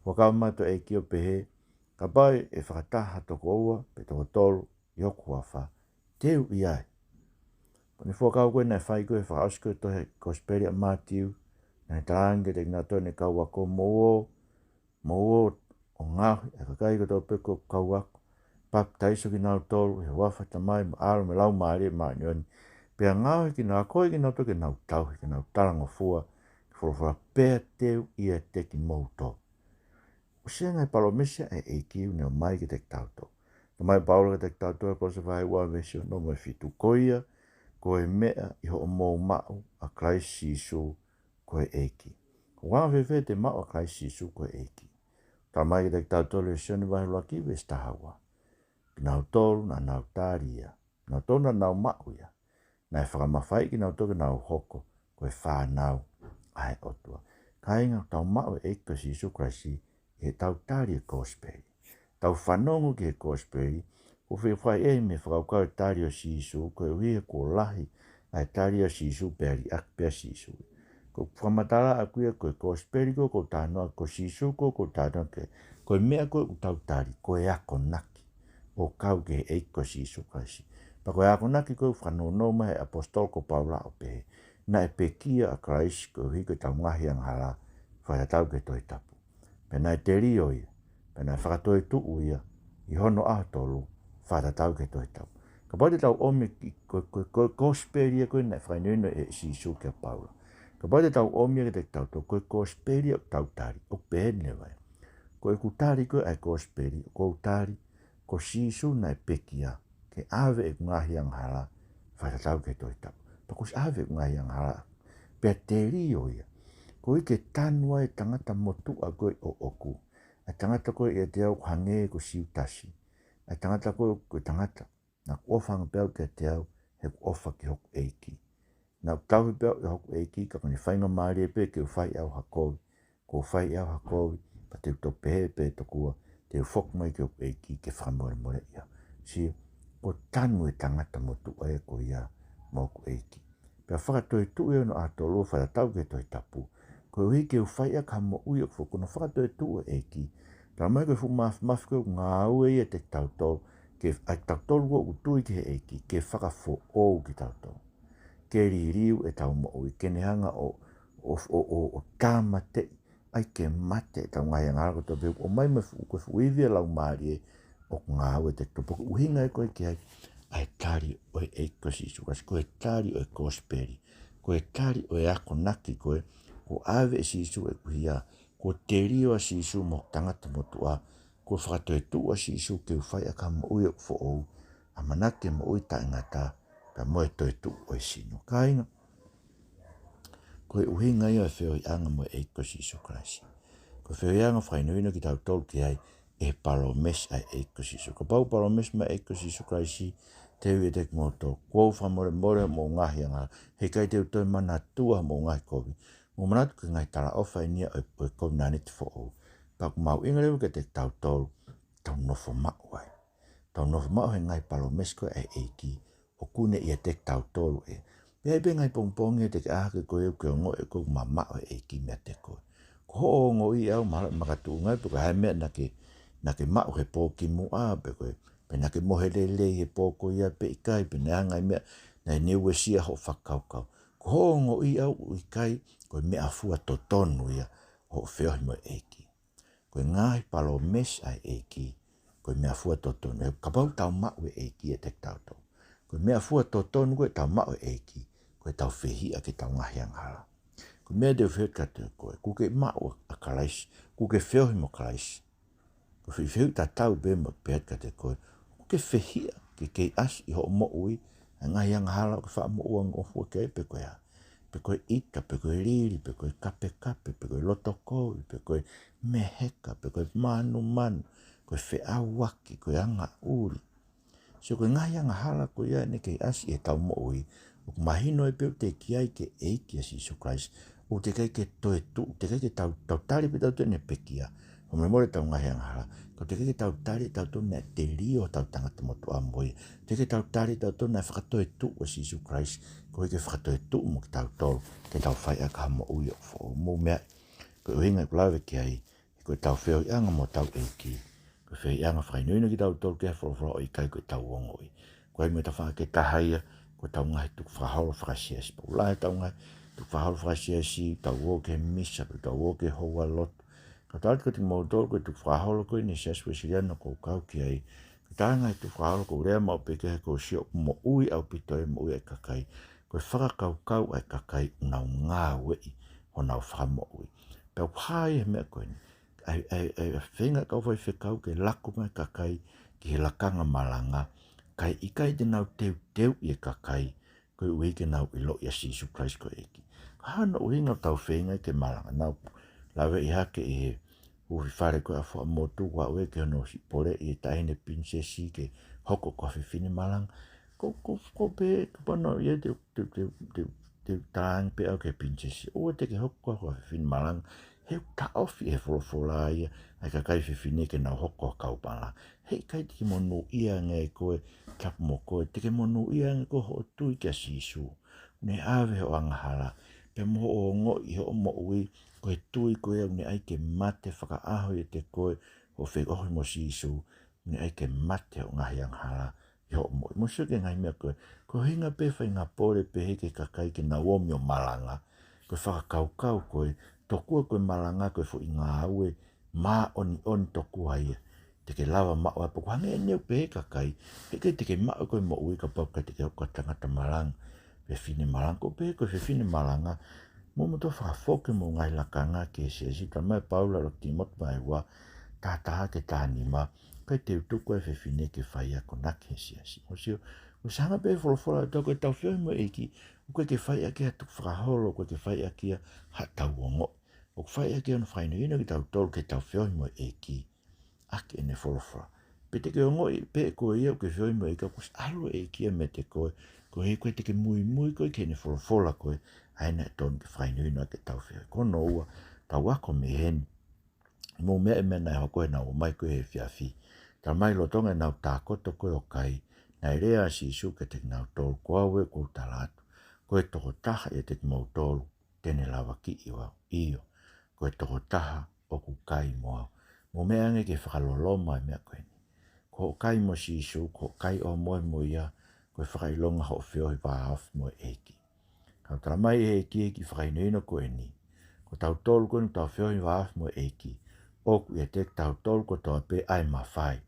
Fuakava mai hoto ʻEiki ʻo pehē, kapau ʻe fakataha toko ua pe toko tolu ʻi hoku huafa, te u ʻi ai. Ko ʻene fuakava ko ē naʻe fai ko ē fakaʻosi ko ē tohi Kosipeli ʻa Mātiu, naʻe talaange kiate kinautolu ʻene kau ako, mou ō, mou ō ʻo ngaohi ʻa e kakai kotoa pē ko e kau ako, papitaiso kinautolu ʻi he huafa ʻo e Tamai mo e ʻAlo mo e Laumālie Māʻoniʻoni, pea ngaohi kinautolu, akoʻi kinautolu ke nau tauhi, ke nau talangofua ki he folofola, pea te u ʻiate kimoutolu. ʻOsi e ngaahi palōmesi ʻa e ʻEiki ʻoku ne ʻomai kiate kitautolu. Talamai ʻe Paula kiate kitautolu ʻi Kolose vahe ua veesi ono mo e fitu, ko ia, ko e meʻa ʻi hoʻomou maʻu ʻa Kalaisi Sīsū ko e ʻEiki. Ko e anga fēfē ʻete maʻu ʻa Kalaisi Sīsū ko e ʻEiki? Talamai kiate kitautolu ʻe Sione vahe ʻuluaki veesi taha ua, kinautolu naʻa nau tali ia, kinautolu naʻa nau maʻu ia, naʻe fakamafaiʻi kinautolu ke nau hoko ko e fānau ʻa e ʻOtua. Kāinga, ʻoku tau maʻu e ʻEiki ko Sīsū Kalaisi ʻi heʻetau tali e Kosipeli. Tau fanongo ki he Kosipeli, ʻoku fai ʻe he fakakaukau e tali ʻo Sīsū, koeʻuhi he kuo lahi ʻa e tali ʻo Sīsū pea liʻaki pē ʻa Sīsū. Ko e fakamatala ʻaʻaku ia ko e Kosipeli ko ē ʻoku ou talanoa, ko Sīsū ko ē ʻoku ou talanoa ki ai, ko e meʻa ko ē ʻoku tau tali, ko e akonaki ʻo kau ki he ʻEiki ko Sīsū Kalaisi. Pea ko e akonaki ko ē ʻoku fakanounou mai ʻe he ʻaposetolo ko Paula ʻo pehē, naʻe pekia ʻa Kalaisi koeʻuhi ko ʻetau ngaahi angahala, fakatatau ki he Tohi Tapu. Pea naʻe telio ia, pea naʻe fakatoetuʻu ia ʻi hono ʻaho tolu, fakatatau ki he Tohi Tapu. Kapau te tau ʻomi ki, ko, ko, ko, Kosipeli ia ko ē naʻe fakahinohino ʻe Sīsū kia Paula. Kapau te tau ʻomi ia kiate kitautolu, ko e Kosipeli ia ʻoku tau tali, ʻoku pehē ni leva ia. Ko ʻeku tali ko ē ʻa e Kosipeli, ʻoku ou tali, ko Sīsū naʻe pekia ke ʻave ʻeku ngaahi angahala, fakatatau ki he Tohi Tapu. Pea kuo ʻosi ʻave ʻeku ngaahi angahala, pea telio ia, koeʻuhi ke tanu ai e tangata motuʻa ko ē ʻoʻoku, ʻa e tangata ko ē ʻiate au ʻoku hangē ko Siutasi, ʻa e tangata ko ē, ko e tangata naʻa ku ʻofa ange pē au kiate au, he kuo ʻofa ki hoku ʻEiki. Naʻa ku tauhi pē au ʻe hoku ʻEiki, ka ko ʻene faingamālie pē ke u fai ʻe au ha kovi, kuo u fai ʻe au ha kovi, pea te u toe pehē pē tokua te u foki mai ki hoku ʻEiki ke fakamolemoleʻi au. Sio, kuo tanu e tangata motuʻa ia ko ia mo hoku ʻEiki. Pea fakatoetuʻu ia ʻi hono ʻaho tolu, fakatatau ki he Tohi Tapu, koeʻuhi ke u fai ʻaki ha moʻui ʻoku foʻou. Ko hono fakatoetuʻu e ʻEiki, talamai ko e fuʻu māfimafi ko ē ʻoku ngāue ia ʻiate kitautolu, ke, ʻa kitautolu ko ē ʻoku tui ki he ʻEiki, ke fakafoʻou kitautolu, ke liliu ʻetau moʻui, ke ne hanga ʻo, ʻo, ʻo, ʻo, ʻo tāmateʻi ai ke mate ʻetau ngaahi angahala kotoa pē, ʻomai mai fuʻu, ko e fuʻu ivi ʻa e Laumālie ʻoku ngāue ʻiate kitautolu. Ko e ʻuhinga ia ko ē ki ai ʻa e tali ʻo e ʻEiki ko Sīsū Kalaisi, ko e tali ʻo e Kosipeli, ko e tali ʻo e akonaki ko ē, kuo ʻave ʻe Sīsū ʻeku hia, kuo telio ʻa Sīsū mo e tangata motuʻa, kuo fakatoetuʻu ʻa Sīsū ke u fai ʻaki ha moʻui ʻoku foʻou, ʻamanaki ki he moʻui taʻengata, pea mo e toetuʻu ʻo e sino. Kāinga, ko e ʻuhinga ia ʻo e feohiʻanga mo e ʻEiki ko Sīsū Kalaisi. Ko e feohiʻanga ʻoku fakahinohino kitautolu ki ai ʻe he palōmesi ʻa e ʻEiki ko Sīsū. Kapau ʻoku palōmesi mai e ʻEiki ko Sīsū Kalaisi, te u ʻiate kimoutolu, kuo u fakamolemole hoʻomou ngaahi angahala, he ʻikai te u toe manatua hoʻomou ngaahi kovi. Mou manatu ko e ngaahi talaʻofa eni ia ʻo e, ʻo e kovinānite foʻou. Pea ʻoku mahuʻinga leva kiate kitautolu, tau nofo maʻu ai. Tau nofo maʻu he ngaahi palōmesi ko ē ʻa e ʻEiki, ʻoku ne ʻiate kitautolu ē. Pea ʻi ai pē ngaahi pongipongi ʻe te ke ʻā hake koe ʻo ke ongoʻi ʻoku mamaʻo e ʻEiki meiate koe. Ko hoʻo ongoʻi ʻe au mahalo ʻe makatuʻunga ia pe ko e hā e meʻa naʻa ke, naʻa ke maʻu he pō kimuʻa, pe ko e, pe naʻa ke mohe lelei he pō ko ia pe ʻikai, pe naʻe ʻi ai ha ngaahi meʻa naʻe uesia hoʻo fakakaukau. Ko hoʻo ongoʻi ʻe au ʻoku ʻikai ko e meʻafua totonu ia hoʻo feohi mo e ʻEiki. Ko e ngaahi palōmesi ʻa e ʻEiki, ko e meʻafua totonu. He kapau ʻoku tau maʻu e ʻEiki ʻiate kitautolu, ko e meʻafua totonu ko ē ʻoku tau maʻu e ʻEiki, ko ʻetau fehiʻa ki heʻetau ngaahi angahala. Ko e meʻa te u fehuʻi atu kiate koe, kuo ke maʻu ʻa Kalaisi, kuo ke feohi mo Kalaisi? Ko e fehuʻi tatau pē mo pehē atu kiate koe, kuo ke fehiʻa ke kei ʻasi ʻi hoʻo moʻui ʻa e ngaahi angahala ʻoku ke faʻa moʻua ngofua ki ai, pe ko e hā? Pe ko e ʻita, pe ko e lili, pe ko e kapekape, pe ko e loto kovi, pe ko e meheka, pe ko e mānumanu, ko e feʻauaki, ko e angaʻuli. Sio, ko e ngaahi angahala ko ia ʻoku ne kei ʻasi ʻi heʻetau moʻui, ʻOku mahino ai pē ʻoku teʻeki ai ke ʻEiki ʻa Sīsū Kalaisi, ʻoku teʻeki ai ke toetuʻu, teʻeki ai ke tau, tau tali pē tautolu ʻene pekia, ʻo meʻa mo ʻetau ngaahi angahala. Ka teʻeki ai ke tau tali tautolu naʻe telio hotau tangata motuʻa mo ia. Teʻeki ai ke tau tali tautolu naʻe fakatoetuʻu ʻa Sīsū Kalaisi, koeʻuhi ke fakatoetuʻu mo kitautolu, ke tau faiʻaki ha moʻui ʻoku foʻou. Mou meaʻi, ko e ʻuhinga ʻeku lave ki ai, he ko ʻetau feohiʻanga mo hotau ʻEiki, ko e feohiʻanga fakahinohino kitautolu ki he folofola, ʻo ʻikai ko ʻetau ongoʻi. Ko e meʻa tafaʻaki ʻe taha ia, ko ʻetau ngaahi tukufakaholo fakasiasi. Pea ʻoku lahi ʻetau ngaahi tukufakaholo fakasiasi, tau ō ki he misa, pe tau ō ki he houa lotu. Ka tau ʻoatu kiate kimoutolu ko e tukufakaholo ko eni ʻa e Siasi Uēsiliana ʻoku ou kau ki ai. Ko e taha e ngaahi tukufakaholo ʻoku ou lea maʻu pē ki ai, he ʻoku ou sio ʻoku moʻui ʻaupito e moʻui ʻa e kakai. Ko e fakakaukau ʻa e kakai ʻoku nau ngāueʻi honau fakamoʻui. Pea ʻoku hā ia he meʻa ko eni. ʻA e, ʻa e, ʻa e, ʻa e feinga ʻa e kau faifekau ke laku mai e kakai ki he lakanga malanga, kae ʻikai te nau teuteuʻi e kakai, koeʻuhi ke nau ʻiloʻi ʻa Sīsū Kalaisi ko e ʻEiki. Ko e hā hono ʻuhinga ʻoku tau feinga ke malanga? Naʻa ku laveʻi hake ʻi he huufi fale ko ē ʻa Fuaʻamotu, ʻo aʻu ki hono siʻi poleʻi e taʻahine pilinisesi ke hoko ko ha fefine malanga. Ko, ko, ko pē, kapau naʻe ʻi ai te, te, te, te, te u talaange pē au ki he pilinisesi, ʻoua te ke hoko ko ha fefine malanga, he ʻoku taʻofi ʻe he folofola ia ʻa e kakai fefine ke nau hoko ko ha kau malanga. Heʻikai te ke monūʻia ange koe, tapu mo koe, te ke monūʻia ange koe hoʻo tui kia Sīsū. Ne ʻave hoʻo angahala, pea mo hoʻo ongoʻi hoʻo moʻui, ko e tui ko ia ʻoku ne ʻai ke mate fakaʻaho ʻiate koe, hoʻo feohi mo Sīsū, ʻoku ne ʻai ke mate hoʻo ngaahi angahala ʻi hoʻo moʻui. Mou sio ki he ngaahi meʻa ko ē, ko e ʻuhinga pē e faʻahinga pole pehē ki he kakai ke nau ō mai ʻo malanga, ko e fakakaukau ko ē, tokua ko e malanga ko e foʻi ngāue māʻoniʻoni tokua ia te ke lava maʻu ai. Pea ʻoku hangē eni ʻoku pehē e kakai, heʻikai te ke maʻu koe moʻui kapau ʻoku ʻikai te ke hoko ko ha tangata malanga, fefine malanga. Ko e pehē ko e fefine malanga, mou moutolu fakafoki homou ngaahi lakanga ki he siasi. Talamai ʻe Paula ʻi he ʻuluaki Tīmote vahe ua, taha taha ki he taha nima, ʻikai te u tuku ʻa e fefine ke fai akonaki he siasi. Mou sio, ʻoku ʻosi hanga pē ʻe he folofola ʻo tau, ko ʻetau feohi mo e ʻEiki, ʻoku ʻikai ke fai ʻaki ha tukufakaholo, ʻoku ʻikai ke fai ʻaki haʻatau ongoʻi. ʻOku fai ʻaki hono fakahinohino kitautolu ke tau feohi mo e ʻEiki ʻaki ʻene folofola. Pe te ke ongoʻi pē ʻe koe ia ʻoku ke feohi mo e ʻEiki, ka kuo ʻosi ʻalu e ʻEiki ia meiate koe, koeʻuhi ko e te ke muimui koe ki heʻene folofola ko ē, ʻa ia naʻe tonu ke fakahinohino ʻaki ʻetau feohi. Ko hono ua, tau ako mei heni. Mou meaʻi e meʻa naʻe hoko heʻenau ō mai ko ē he efiafi. Talamai lolotonga ʻenau tākoto ko ē ʻo kai, naʻe lea ʻa Sīsū kiate kinautolu, ko au ē ʻoku ou tala atu, ko e tokotaha ʻiate kimoutolu te ne lavakiʻi au. ʻIo, ko e tokotaha ʻoku kai mo au. Mou meaʻi ange ke fakaloloma e meʻa ko eni. Ko hoʻo kai mo Sīsū, ko hoʻo kai ʻo moe mo ia, ko e fakaʻilonga hoʻo feohi vāofi mo e ʻEiki. Ka ʻoku talamai ʻe he ʻEiki ʻi he kiʻi fakahinohino ko eni, ko tautolu ko eni ʻoku tau feohi vāofi mo e ʻEiki, ʻoku ʻiate kitautolu kotoa pē ʻa e mafai.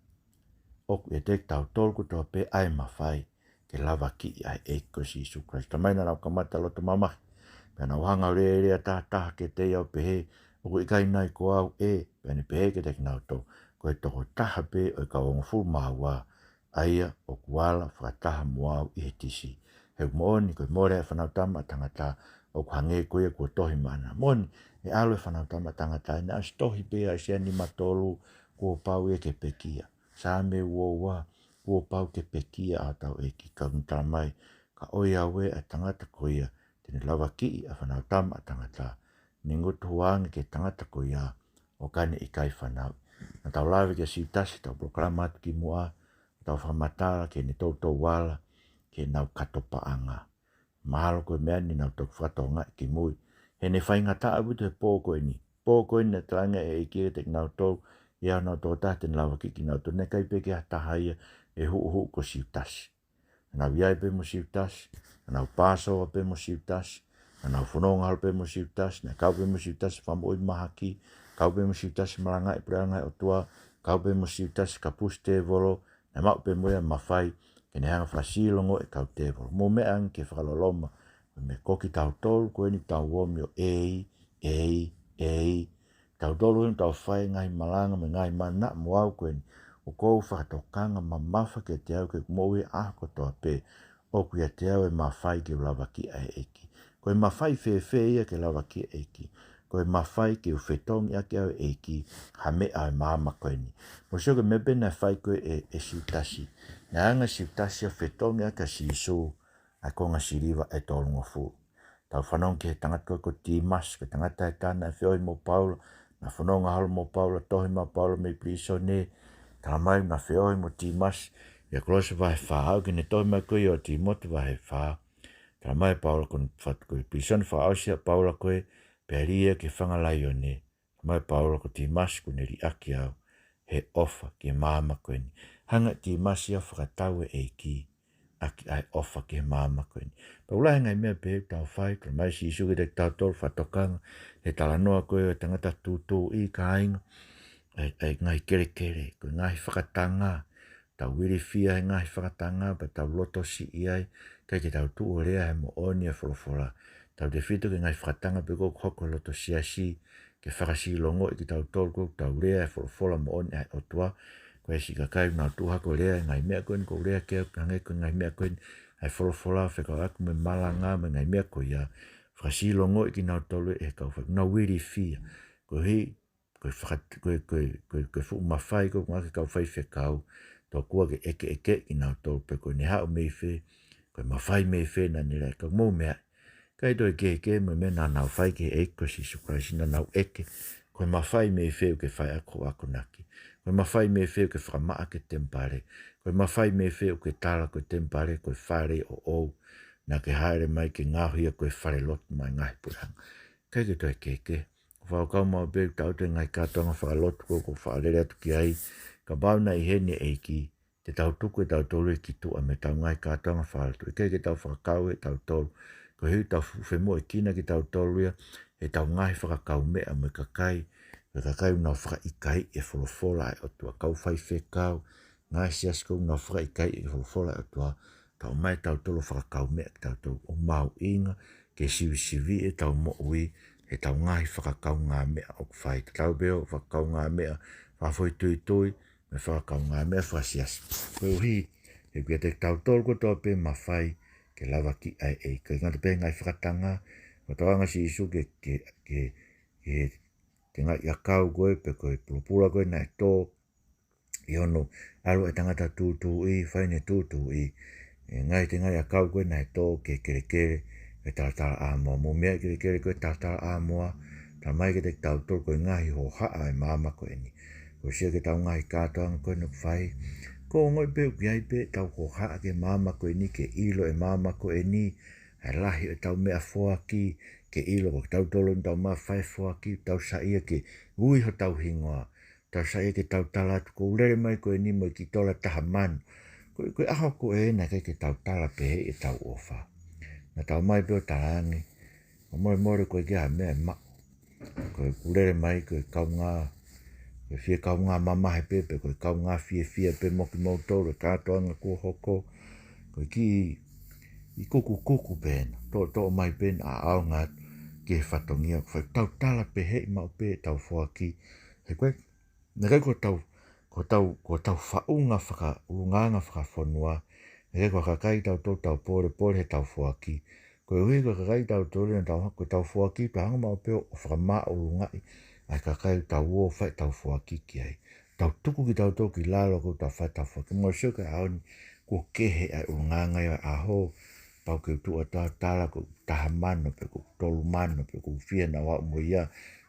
ʻOku ʻiate kitautolu kotoa pē ʻa e mafai ke lavakiʻi ʻa e ʻEiki ko Sīsū Kalaisi. Talamai naʻa nau kamata loto mamahi, pea nau hanga ʻo lea lea taha taha kiate ia ʻo pehē, ʻoku ʻikai nai ko au ē? Pea ne pehē kiate kinautolu, ko e tokotaha pē ʻo e kau hongofulu mā ua, ʻa ia ʻoku ala fakataha mo au ʻi he tisi. He ʻoku moʻoni ko e mole ʻa e Fanautama ʻa Tangata, ʻoku hangē ko ia kuo tohi maʻana. Moʻoni, ʻe ʻalu e Fanautama ʻa Tangata, ʻe naʻa ʻosi tohi pē ʻa ʻAisea nima tolu, kuo pau ia ke pekia. Saame ua ua, kuo pau ke pekia ʻa hotau ʻEiki. Ka ʻoku ne talamai, ka ʻoiauē ʻa e tangata ko ia te ne lavakiʻi ʻa e Fanautama ʻa Tangata, ne ngutu hua ange ki he tangata ko ia, ʻo ka ne ʻikai fanauʻi. Naʻa tau lave kia Siutasi, tau polokalama atu kimuʻa, tau fakamatala ki heʻene toutou ala, ki heʻenau katopaʻanga. Mahalo ko e meʻa ni naʻa tau toki fakatokangaʻi kimui. He naʻe faingataʻa ʻaupito he pō ko eni. Pō ko eni naʻe talaange ʻe he ʻEiki kiate kinautolu, ʻe ʻi ai honau tokotaha te ne lavakiʻi kinautolu, naʻe ʻikai pē ke ʻi ai ha taha ia ʻe huʻuhuʻu ko Siutasi. Naʻa nau ʻi ai pē mo Siutasi, naʻa nau Pāsova pē mo Siutasi, naʻa nau fononga holo pē mo Siutasi, naʻe kau pē mo Siutasi fakamoʻui mahaki, kau pē mo Siutasi malangaʻi puleʻanga ʻo e ʻOtua, kau pē mo Siutasi kapusi tēvolo, naʻe maʻu pē mo ia e mafai ke ne hanga ʻo fakasilongo e kau tēvolo. Mou meaʻi ange ke fakaloloma, ko e meʻa ko kitautolu ko eni ʻoku tau ō mai ʻo ʻei, ʻei, ʻei, tautolu eni ʻoku tau fai e ngaahi malanga mo e ngaahi mana mo au ko eni, ʻoku ou fakatokanga mamafa kiate au ke u moʻui he ʻaho kotoa pē, ʻoku ʻiate au e mafai ke u lavakiʻi ʻa e ʻEiki. Ko e mafai fēfē ia ke lavakiʻi ʻa e ʻEiki? Ko e mafai ke u fetongi ʻaki au e ʻEiki ha meʻa ʻo e maama ko eni. Mou sio ki he meʻa pē naʻe fai ko ē ʻe, ʻe Siutasi. Naʻe hanga ʻe Siutasi ʻo fetongi ʻaki ʻa Sīsū ʻa e konga siliva ʻe tolungofulu. Tau fanongo ki he tangata ko Tīmasi, ko e tangata ʻe taha naʻe feohi mo Paula, naʻe fononga holo mo Paula, tohi mai ʻa Paula mei pilīsone, tala mai naʻe feohi mo Tīmasi, ʻia Kolose vahe fā, aʻu ki heʻene tohi mai ko ia ʻo Tīmote vahe fā, tala mai ʻe Paula ko e fatu ko e pilīsone fakaʻosi ʻa Paula ko ē, pea lī ia ki he fanga laione, mai Paula ko Tīmasi kuo ne liʻaki au he ʻofa ki he maama ko eni. Hanga ʻe Tīmasi ʻo fakatau e ʻEiki ʻaki ʻa e ʻofa ki he maama ko eni. Pea ʻoku lahi e ngaahi meʻa pehē ʻoku tau fai, tala mai ʻe Sīsū kiate kitautolu fakatokanga he talanoa ko ē ʻo e tangata tūtuuʻi kāinga, ʻa e, ʻa e ngaahi kelekele, ko e ngaahi fakatanga, tau ilifia he ngaahi fakatanga, pea tau loto siʻi ai, ʻikai ke tau tuʻu ʻo lea he moʻoni ʻa e folofola. Tautefito ki he ngaahi fakatanga pē ʻoku hoko he loto siasi, ke fakasilongoʻi kitautolu ʻoku tau lea he folofola moʻoni ʻa e ʻOtua. Ko e siʻi kakai ʻoku nau tuʻu hake ʻo lea he ngaahi meʻa ko eni ʻoku ou lea ki ai, hangē ko e ngaahi meʻa ko eni ʻa e folofola, fekauʻaki mo e malanga mo e ngaahi meʻa ko ia. Fakasilongoʻi kinautolu ʻe he kau fai, nau ilifia. Koeʻuhi, ko e faka-, ko e, ko e, ko e, ko e fuʻu mafai ko ē ʻoku ʻoange ki he kau faifekau, tokua ke ʻekeʻeke kinautolu pe ko ʻene haʻu mei fē, ko e mafai mei fē naʻa ne lea, ka mou meaʻi, ʻikai toe kehekehe mo e meʻa naʻa nau fai ki he ʻEiki ko Sīsū Kalaisi, naʻa nau ʻeke, ko e mafai mei fē ʻoku ke fai ʻaki hoʻo akonaki, ko e mafai mei fē ʻoku ke fakamaʻa ʻaki e temipale, ko e mafai mei fē ʻoku ke tala ko e temipale ko e fale ʻoʻou, naʻa ke hāʻele mai ke ngaohi ia ko e falelotu maʻa e ngaahi puleʻanga. ʻIkai ke toe kehekehe. Fakakaukau maʻu pē ʻoku tau ʻi he ngaahi kātoanga fakalotu ko ē ʻoku ou fakalele atu ki ai, kapau naʻe ʻi heni e ʻEiki, te tau tuku ʻe tautolu ia ki tuʻa mei heʻetau ngaahi kātoanga fakalotu. ʻIkai ke tau fakakau ʻe tautolu, koeʻuhi ʻoku tau fuʻu femoʻuekina kitautolu ia ʻe heʻetau ngaahi fakakaumeʻa mo e kakai, mo e kakai ʻoku nau fakaʻikaiʻi e folofola ʻa e ʻOtua, kau faifekau, ngaahi siasi ko ē ʻoku nau fakaʻikaiʻi e folofola ʻa e ʻOtua, tau ʻomai ʻe tautolu ʻo fakakaumeʻa kitautolu, ʻoku mahuʻinga ke sivisiviʻi ʻetau moʻui heʻetau ngaahi fakakaungāmeʻa ʻoku fai. Tatau pē ʻo e fakakaungāmeʻa fakafoʻituitui, mo e fakakaungāmeʻa fakasiasi. Koeʻuhi, he ʻoku ʻiate kitautolu kotoa pē e mafai ke lavakiʻi ʻa e ʻEiki. ʻIkai ngata pē he ngaahi fakatanga, ko e tokanga ʻa Sīsū ki he, ki he, ki he, ki he tengaʻi ʻakau ko ē, pe ko e pulopula ko ē naʻe tō, ʻi hono ʻalu e tangata tūtuuʻi, fai ʻene tūtuuʻi. ʻE ngaahi tengaʻi ʻakau ko ē naʻe tō ki he kelekele, ʻe talatalaʻāmoa. Mou meaʻi e kelekele ko e talatalaʻāmoa, tala mai kiate kitautolu ko e ngaahi hohaʻa e maama ko eni. Ko e sio ki heʻetau ngaahi kātoanga ko eni ʻoku fai, ʻoku ou ongoʻi pē ʻoku ʻi ai pē ʻetau hohaʻa ki he maama ko eni, ke ʻilo e maama ko eni, ʻa e lahi ʻo ʻetau meʻafoaki, ke ʻilo ko kitautolu eni ʻoku tau mafai e foaki, tau saiʻia ke ui hotau hingoa, tau saiʻia ke tau tala atu, ʻoku ou lele mai ko eni mo e kiʻi tola taha mano. Ko, ko e ʻaho ko ē naʻe ʻikai ke tau tala pehē ʻetau ʻofa. Naʻa tau ʻomai pē ʻo talaange, ʻo molemole ko e ʻikai ha meʻa ʻe maʻu. Ko ʻeku lele mai ko e kaungā, ko e fie kaungā mamahi pē, pe ko e kaungā fiefia pē mo kimoutolu he kātoanga kuo hoko. Ko e kiʻi, kiʻi kukukuku pē ena, toʻotoʻo mai pē ena ʻo ʻaonga atu ki he fatongia ʻoku fai. Tau tala pehē maʻu pē ʻetau foaki. He ko e, naʻe ʻikai ko hotau, ko hotau, ko hotau faʻunga fakaʻulungaanga fakafonua, naʻe ʻikai ko ha kakai tautolu ʻoku tau polepole heʻetau foaki. Koeʻuhi ko e kakai tautolu naʻa tau, ko ʻetau foaki, tau hanga maʻu pē ʻo fakamāʻolungaʻi ʻa e kakai ʻoku tau ō ʻo fai ʻetau foaki ki ai. Tau tuku kitautolu ki lalo ʻoku tau fai ʻetau foaki. Mou sio ki he ʻaho ni, kuo kehe ʻa e ʻulungaanga ia ʻo e ʻaho, pau ke u tuʻu atu ʻo tala ko e taha mano, pe ko e tolu mano, pe ko e fiha naʻa ku aʻu mo ia,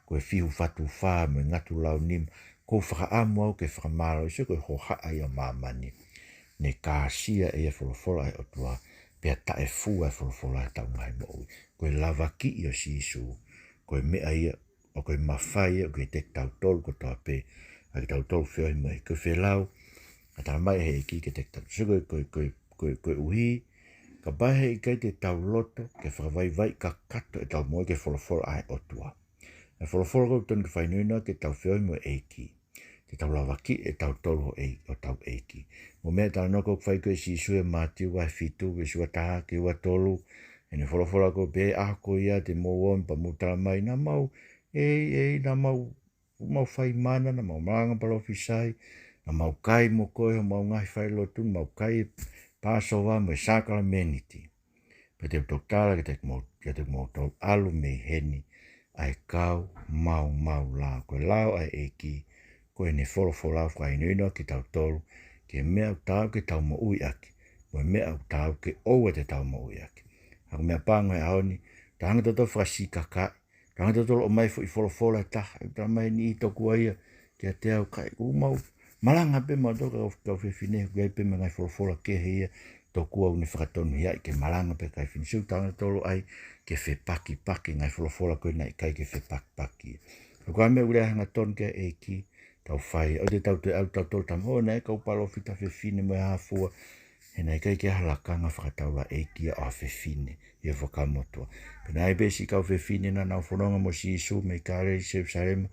ko e fihu fatu fā mo e ngatu lau nima. ʻOku ou fakaʻamu au ke fakamālō, sio ko e hohaʻa ia ʻo māmani. Ne kāsia ʻe ia e folofola ʻa e ʻOtua, pea taʻefua e folofola heʻetau ngaahi moʻui. Ko e lavakiʻi ʻo Sīsū, ko e meʻa ia, ʻoku ʻi ai e mafai ia ʻoku ʻiate kitautolu kotoa pē, ʻa kitautolu feohi mo e ʻEiki. Ko e felau, ʻa e tala mai ʻe he ʻEiki kiate kitautolu. Sio ko e, ko e, ko e, ko e, koeʻuhi, kapau he ʻikai te tau loto ke fakavaivaiʻi kakato ʻetau moʻui ki he folofola ʻa e ʻOtua. ʻA e folofola ko ē ʻoku totonu ke fakahinohino ʻaki ʻetau feohi mo e ʻEiki. Te tau lavakiʻi ʻe tautolu ʻo e, ʻo hotau ʻEiki. Mou meaʻi e talanoa ko ē ʻoku fai ko ē ʻe Sīsū ʻi he Mātiu vahe fitu, veesi ua taha ki he ua tolu. ʻEne folofola ko ē, pea ʻi he ʻaho ko ia te mou ō pea mou tala mai, naʻa mau, ʻEiki, ʻEiki, naʻa mau, mau fai mana, naʻa mau malanga palōfisai, naʻa mau kai mo koe homau ngaahi falelotu, naʻa mau kai e Pāsova mo e sākalamēniti. Pea te u toki tala kiate kimou-, kiate kimoutolu, ʻalu mei heni, ʻa e kau maumau lao. Ko e lao ʻa e ʻEiki, ko ʻene folofola ʻoku fakahinohino kiate kitautolu ki he meʻa ʻoku taau ke tau moʻui ʻaki. mo e meʻa ʻoku taau ke ʻoua te tau moʻui ʻaki. ʻA ko e meʻapango he ʻaho ni, tau hanga tautolu ʻo fakasikakaʻi, tau hanga tautolu ʻo ʻomai foʻi folofola ʻe taha, ʻe talamai ʻe he niʻihi tokua ia kiate au, ka ʻoku mau malanga pē mautolu kau, kau fefine, ʻoku ʻi ai pē mo e ngaahi folofola kehe ia tokua ʻoku ne fakatonuhiaʻi ke malanga pē kakai fefine. Sio, tau hanga tautolu ai ke fepakipaki e ngaahi folofola ko ē naʻe ʻikai ke fepakipaki. Ko e meʻa ʻoku lea hangatonu ki ai e ʻEiki, tau fai. ʻOua te tau toe ʻalu tautolu ʻo talamai, ʻō, naʻe ʻi ai e kau palōfita fefine mo e hā fua. He naʻe ʻikai ke ʻi ai ha lakanga fakataulaʻeiki ia ʻo ha fefine ʻi he Fuakava Motuʻa. Pea naʻe ʻi ai pē siʻi kau fefine naʻa nau fononga mo Sīsū mei Kāleli ki Selusalema,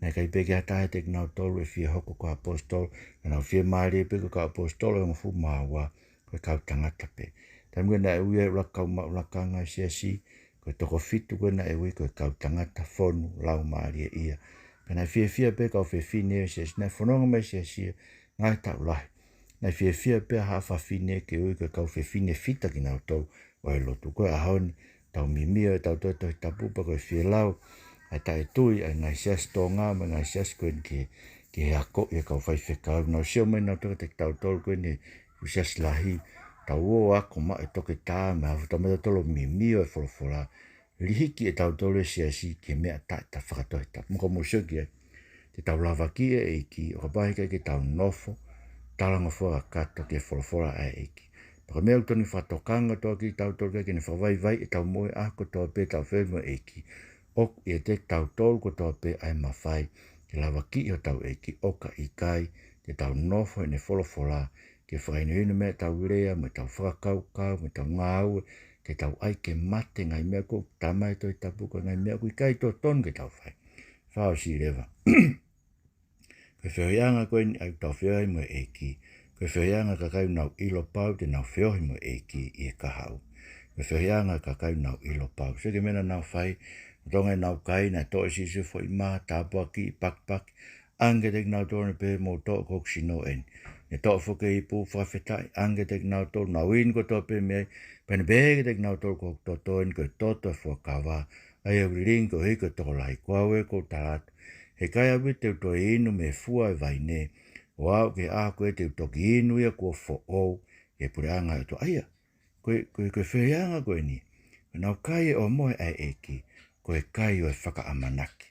naʻe ʻikai pē ke ʻi ai ha taha ʻiate kinautolu ʻe fie hoko ko ha ʻaposetolo, naʻa nau fiemālie pē ko e kau ʻaposetolo ʻe hongofulu mā ua, ko e kau tangata pē. Taimi ko ē naʻe ui ai e ʻuluaki kau maʻu lakanga ʻo e siasi, ko e toko fitu ko ē naʻe ui ko e kau tangata fonu laumālie ia. Pea naʻe fiefia pē kau fefine ʻo e siasi, naʻe fononga mai he siasi ia ngaahi taʻu lahi. Naʻe fiefia pē ha fefine ke ui ko e kau fefine fita kinautolu ʻo e lotu. Ko e ʻaho ni, tau mimio ʻi heʻetau Tohi Tapu pea ko e fielau ʻa e taʻetui ʻa e ngaahi siasi Tonga mo e ngaahi siasi ko eni ki he, ki he akoʻi ʻa e kau faifekau. Nau sio mai nautolu kiate kitautolu ko eni he fuʻu siasi lahi, tau ō ʻo ako maʻu e toketā mo e hā fua, talamai ʻe tautolu ʻo mimio e folofola, lihiki ʻe tautolu e siasi ki he meʻa taʻe ta fakatohitapu. Mo ka mou sio ki ai, te tau lavakiʻi e ʻEiki ʻo kapau he ʻikai ke tau nofo talangofuakakato ki he folofola ʻa e ʻEiki. Pea ko e meʻa ʻoku totonu ke fakatokanga kotoa kitautolu ki ai, ke ne fakavaivaiʻi ʻetau moʻui ʻaho kotoa pē ʻetau feohi mo e ʻEiki. ʻOku ʻiate kitautolu kotoa pē ʻa e mafai ke lavakiʻi hotau ʻEiki, ʻo ka ʻikai te tau nofo heʻene folofola ke fakahinohino mai ʻetau lea mo ʻetau fakakaukau mo ʻetau ngāue, ke tau ʻai ke mate e ngaahi meʻa ʻoku talamai ʻe he Tohi Tapu ko e ngaahi meʻa ʻoku ʻikai totonu ke tau fai. Fakaʻosi leva, ko e feohiʻanga ko eni ʻa ʻetau feohi mo e ʻEiki, ko e feohiʻanga ʻa e kakai ʻoku nau ʻilo pau te nau feohi mo e ʻEiki ʻi he kahaʻu. Ko e feohiʻanga ʻa e kakai ʻoku nau ʻilo pau. Sio ki he meʻa naʻa nau fai, lolotonga ʻenau kai, naʻe toʻo ʻe Sīsū e foʻi mā, tāpuakiʻi, pakipaki, ʻange kiate kinautolu, ne pehē, mou toʻo, ko hoku sino eni. Ne toʻo foki e ipu, fakafetaʻi, ʻange kiate kinautolu, nau inu kotoa pē mei ai, pea ne pehē kiate kinautolu, ko hoku toto eni, ko e toto ʻo e fuakava, ʻa ia ʻoku lilingi koeʻuhi ko e tokolahi. Ko au ē, ʻoku ou tala atu, he ʻikai ʻaupito te u toe inu mei he fua ʻo e vaine, ʻo aʻu ki he ʻaho ko ē te u toki inu ia kuo foʻou ʻi he puleʻanga ʻo e ʻOtua. ʻA ia, ko e, ko e, ko e feohiʻanga ko eni, ko ʻenau kai e ʻohomohe ʻa e ʻEiki, ko e kai ʻo e fakaʻamanaki.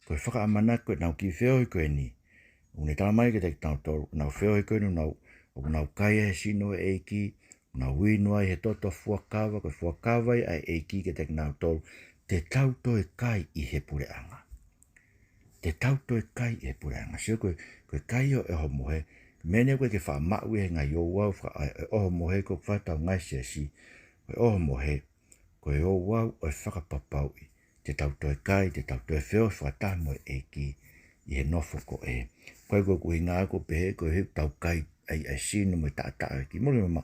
Ko e fakaʻamanaki ko ʻenau kiʻi feohi ko eni. ʻOku ne talamai kiate kinautolu, ʻoku nau feohi ko eni, ʻoku nau, ʻoku nau kai he sino ʻo e ʻEiki, ʻoku nau inu ai he toto fuakava, ko e fuakava ia ʻa e ʻEiki kiate kinautolu, te tau toe kai ʻi he puleʻanga. Te tau toe kai ʻi he puleʻanga. Sio, ko e, ko e kai ʻo e ʻohomohe, meʻa eni ʻoku ʻikai ke faʻa maʻu ia he ngaahi ouau faka-, ʻa e, ʻa e ʻohomohe ko ē ʻoku fai ʻe hotau ngaahi siasi. Ko e ʻohomohe, ko e ouau ʻo e fakapapauʻi te tau toe kai, te tau toe feohi fakataha mo e ʻEiki ʻi he nofo ko ē. Ko e, ko ʻeku ʻuhinga ʻoku ou pehē, koeʻuhi ʻoku tau kai ai ʻa e sino mo e taʻataʻa ʻo e ʻEiki. Mole mama.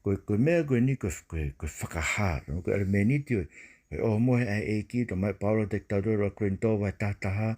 Ko e, ko e meʻa ko eni ko e, ko e, ko e fakahā. Ko e ʻelemēniti ʻo e, ʻo e ʻohomohe ʻa e ʻEiki, talamai ʻe Paula kiate kitautolu ʻi he Kolinitō vahe taha taha,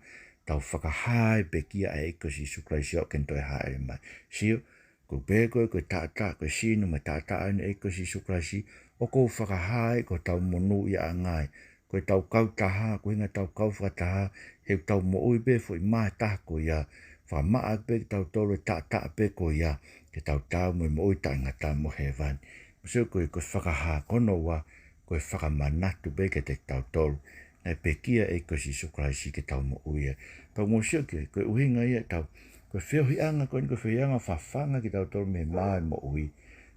tau fakahā e pekia ʻa e ʻEiki ko Sīsū Kalaisi ʻo aʻu ki heʻene toe hāʻele mai. Sio, ko e pehē ko ē, ko e taʻataʻa, ko e sino mo e taʻataʻa ʻo e ʻEiki ko Sīsū Kalaisi, ʻoku ou fakahā ai ko hotau monūʻiaʻanga ia. Ko ʻetau kautaha, ko e ʻuhinga ʻetau kau fakataha, he ʻoku tau moʻui pē he foʻi mā ʻe taha ko ia, fakamaʻa pē kitautolu ʻe he taʻataʻa pē ko ia, ke tau taau mo e moʻui taʻengata mo hēvani. Mou sio, ko e, ko e fakahā. Ko hono ua, ko e fakamanatu pē kiate kitautolu naʻe pekia e ʻEiki ko Sīsū Kalaisi ke tau moʻui ai. Pea mou sio ki ai, ko e ʻuhinga ia ʻetau, ko e feohiʻanga ko eni, ko e feohiʻanga ʻo fafanga kitautolu mei he mā ʻo e moʻui,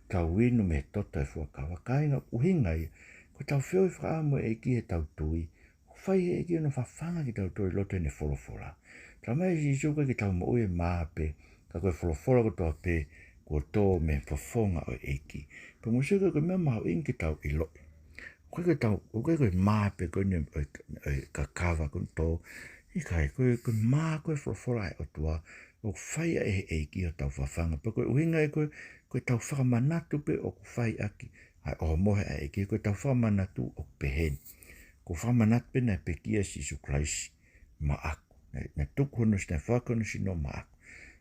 tau inu mei he toto ʻo e fuakava. Kāinga, ʻuhinga ia, ko ʻetau feohi fakaʻaho mo e ʻEiki heʻetau tui, ʻoku fai ʻe he ʻEiki hono fafanga kitautolu ʻi loto heʻene folofola. Talamai ʻe Sīsū ʻoku ʻikai ke tau moʻui he mā pē, ka ko e folofola kotoa pē kuo tō mei he fofonga ʻo e ʻEiki. Pea mou sio, ko e, ko e meʻa mahuʻinga ke tau ʻiloʻi. ʻOku ʻikai ko ʻetau, ʻoku ʻikai ko e mā pē ko eni ʻo e, ʻo e kakava ko eni ʻoku tō. ʻIkai, ko e, ko e mā ko e folofola ʻa e ʻOtua, ʻoku fai ia ʻe he ʻEiki hotau fafanga. Pea ko e ʻuhinga ia ko e, ko ʻetau fakamanatu pē ʻoku fai ʻaki ʻa e ʻohomohe ʻa e ʻEiki, ko ʻetau fakamanatu ʻoku pehē ni. ʻOku ou fakamanatu pē naʻe pekia ʻa Sīsū Kalaisi maʻaku. Naʻe, naʻe tuku hono sino, naʻe foaki hono sino maʻaku.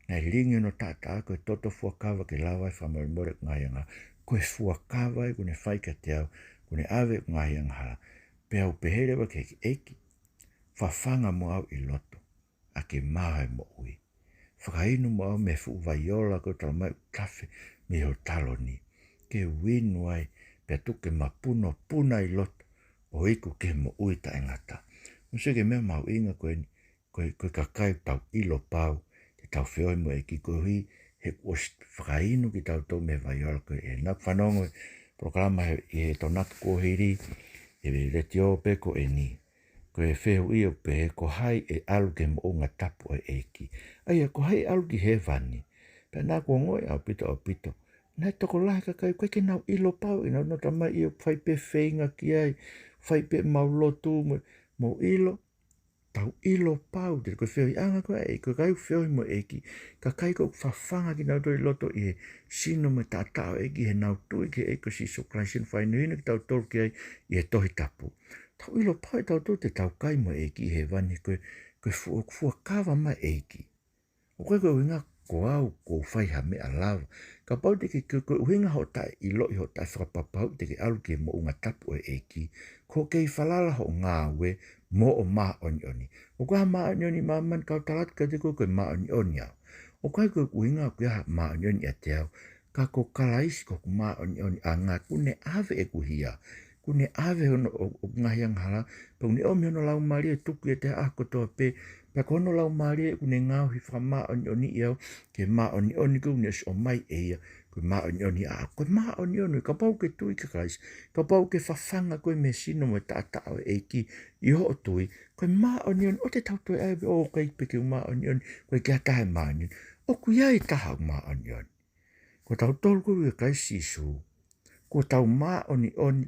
Naʻe lilingi hono taʻataʻa ko e toto fuakava ke lava ai e fakamolemole ʻo ʻeku ngaahi angahala. Ko e fuakava ia kuo ne fai kiate au, kuo ne ʻave ʻeku ngaahi angahala. Pea u pehē leva ki he ʻEiki, fafanga mo au ʻi loto ʻaki e mā ʻo e moʻui. Fakainu mo au mei he fuʻu vai ola ko ē ʻoku talamai ʻoku tafe mei ho taloni. ke u inu ai, pea tuku ke mapunopuna ʻi loto, ʻo iku ki he moʻui taʻengata. Mou sio ki he meʻa mahuʻinga ko eni, ko e, ko e kakai ʻoku tau ʻilo pau te tau feohi mo e ʻEiki koeʻuhi he kuo ʻosi fakainu kitautolu mei he vaiola ko ē. Naʻá ku fanongo he polokalama he, ʻi he Tokonaki kuo hili, he letiō pē ko eni. Ko e fehuʻi ʻoku pehē, ko hai ʻe ʻalu ki he moʻunga tapu ʻo e ʻEiki? ʻA ia, ko hai ʻe ʻalu ki hēvani? Pea naʻá ku ongoʻi ʻaupito, ʻaupito, naʻe tokolahi kakai ʻoku ʻikai ke nau ʻilo pau ʻenau, nau tala mai ʻoku fai pē feinga ki ai, fai pē mau lotu mo, mou ʻilo, tau ʻilo pau te, ko e feohiʻanga ko ē, ko e kakai ʻoku feohi mo e ʻEiki, kakai ʻoku fafanga kinautolu ʻi loto ʻi he sino mo e taʻataʻa ʻo e ʻEiki, heʻenau tui ki he ʻEiki ko Sīsū Kalaisi, ʻene fakahinohino kitautolu ki ai ʻi he Tohi Tapu. Tau ʻilo pau ʻe tautolu te tau kai mo e ʻEiki ʻi hēvani, ko e, ko e fu-, fuakava mai e ʻEiki. ʻOku ʻikai ko e ʻuhinga ko au ʻoku ou fai ha meʻa lava. Kapau te ke, ko, ko e ʻuhinga hoʻo taʻeʻiloʻi, hoʻo taʻefakapapauʻi te ke ʻalu ki he moʻunga tapu ʻo e ʻEiki, ko hoʻo kei falala hoʻo ngāue mo hoʻo māʻoniʻoni. ʻOku ʻi ai ha māʻoniʻoni ʻi māmani, ka u tala atu kiate koe ko e māʻoniʻoni au. ʻOku ʻikai ko e ʻuhinga ʻoku ʻi ai ha māʻoniʻoni ʻiate au, ka ko Kalaisi ko hoku māʻoniʻoniʻanga, kuó ne ʻave ʻeku hia, kuó ne ʻave hono, ʻo, ʻo ngaahi angahala, pea kuó ne ʻomi hono Laumālie ʻo tuku ʻiate au he ʻaho kotoa pē, pea ko hono Laumālie kuó ne ngaohi fakamāʻoniʻoniʻi au ki he māʻoniʻoni kuó ne ʻosi ʻomai ʻe ia, ko e māʻoniʻoni ʻaʻaku. Ko e māʻoniʻoni, kapau ʻokú ke tui kia Kalaisi, kapau ʻokú ke fafanga koe mei he sino mo e taʻataʻa ʻo e ʻEiki ʻi hoʻo tui, ko e māʻoniʻoni, ʻoua te tau toe ʻai pē, ʻoku ʻikai pē ke u māʻoniʻoni, ʻoku ʻikai ke ʻi ai ha taha ʻe māʻoniʻoni. ʻOku ʻi ai e taha ʻoku māʻoniʻoni. Ko tautolu ko ē ʻoku ʻia Kalaisi Sīsū, ko hotau māʻoniʻoni,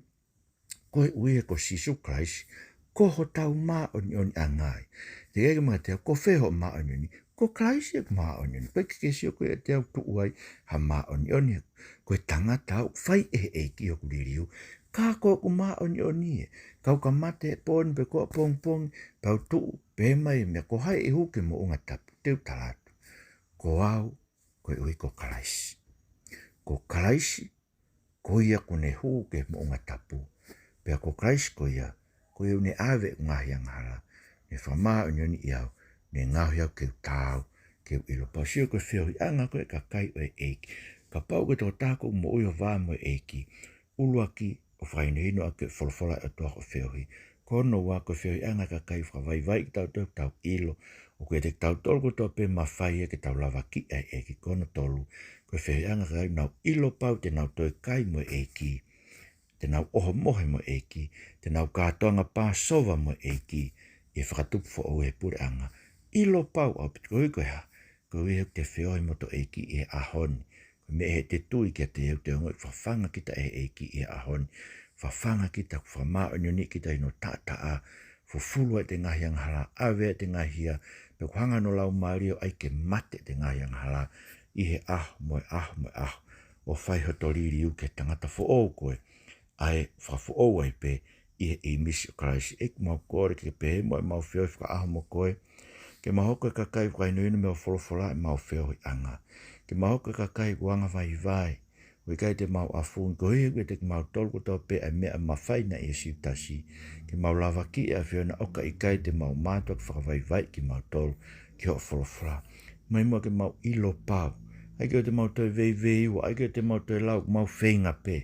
koeʻuhi he ko Sīsū Kalaisi ko hotau māʻoniʻoniʻanga ia. Teʻeki ai ke mou kiʻi tala, ko fē hoʻo māʻoniʻoni? Ko Kalaisi ʻeku māʻoniʻoni. ʻOku ʻikai ke ke sio koe ʻiate au ʻoku tuʻu ai ha māʻoniʻoni. Ko e tangata au, fai ʻe he ʻEiki hoku liliu. Ka ko hoku māʻoniʻoni ē, ka u ka mate he pō ni pe ko ʻapongipongi, pea u tuʻu, pehē mai e meʻa, ko hai ʻe hū ki he moʻunga tapu? Te u tala atu, ko au, koeʻuhi ko Kalaisi. Ko Kalaisi, ko ia kuó ne hū ki he moʻunga tapu. Pea ko Kalaisi ko ia, ko ia ʻokú ne ʻave ʻeku ngaahi angahala, ne fakamāʻoniʻoniʻi au, ne ngaohi au ke u taau, ke u ʻilo pau. Sio, ko e feohiʻanga ko ē ʻa e kakai ʻo e ʻEiki. Kapau ko e tokotaha ʻoku moʻui ʻo vā mo e ʻEiki, ʻuluaki, ʻo fakahinohino ʻaki e folofola ʻa e ʻOtua hoʻo feohi. Ko hono ua, ko e feohiʻanga ʻa e kakai, fakavaivaiʻi kitautolu ke tau ʻilo ʻoku ʻiate kitautolu kotoa pē mafai ia ke tau lavakiʻi ʻa e ʻEiki. Ko hono tolu, ko e feohiʻanga ʻa e kakai ʻoku nau ʻilo pau te nau toe kai mo e ʻEiki, te nau ʻohomohe mo e ʻEiki, te nau kātoanga Pāsova mo e ʻEiki ʻi he fakatupu foʻou ʻo e puleʻanga. ʻIlo pau ʻaupito, koeʻuhi ko e hā? Koeʻuhi he ʻokú te feohi mo hoto ʻEiki ʻi he ʻaho ni. Ko e meʻa ʻi heʻete tui kiate ia, ʻokú te ongoʻi ʻoku fafanga kita ʻe he ʻEiki ʻi he ʻaho ni. Fafanga kita, ʻoku fakamāʻoniʻoniʻi kita ʻi hono taʻataʻa, fufulu ʻa ʻete ngaahi angahala, ʻave ʻa ʻete ngaahi hia, pea ʻoku hanga hono Laumālie ʻo ʻai ke mate ʻete ngaahi angahala ʻi he ʻaho mo e ʻaho mo e ʻaho, ʻo fai hoto liliu ki he tangata foʻou ko ē, ʻa ē ʻe fakafoʻou ai pē ʻi he ʻīmisi ʻo Kalaisi. ʻEiki, mau kole ke ke pehē mo ʻemau feohi fakaʻaho mo koe, ke mau hoko ko e kakai fakahinohino mei hoʻo folofola ʻemau feohiʻanga. Ke mau hoko ko e kakai ʻoku angavaivai, ʻoku ʻikai te mau ʻafungi, koeʻuhi he ʻoku ʻiate kimautolu kotoa pē ʻa e meʻa mafai naʻe ʻia Siutasi, ke mau lavakiʻi ʻa e ʻAfiona ʻo ka ʻikai te mau mātuʻaki fakavaivaiʻi kimautolu ki hoʻo folofola. Mai muʻa ke mau ʻilo pau, ʻai ke ʻoua te mau toe veiveiua, ʻai ke ʻoua te mau toe lau ʻoku mau feinga pē,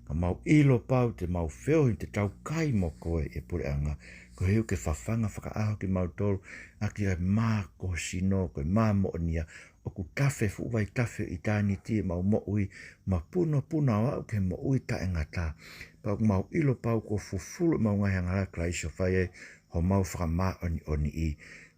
ka mau ʻilo pau te mau feohi, te tau kai mo koe ʻi he puleʻanga, koeʻuhi ʻokú ke fafanga fakaʻaho kimautolu ʻaki ʻa e mā ko ho sino, ko e mā moʻonia, ʻoku tafe, fuʻu vaitafe ʻo ʻitāniti ʻemau moʻui, mapunopuna ʻo aʻu ki he moʻui taʻengata. Pea ʻoku mau ʻilo pau kuo fufulu ʻemau ngaahi angahala ʻia Kalaisi ʻo fai ai homau fakamāʻoniʻoniʻi,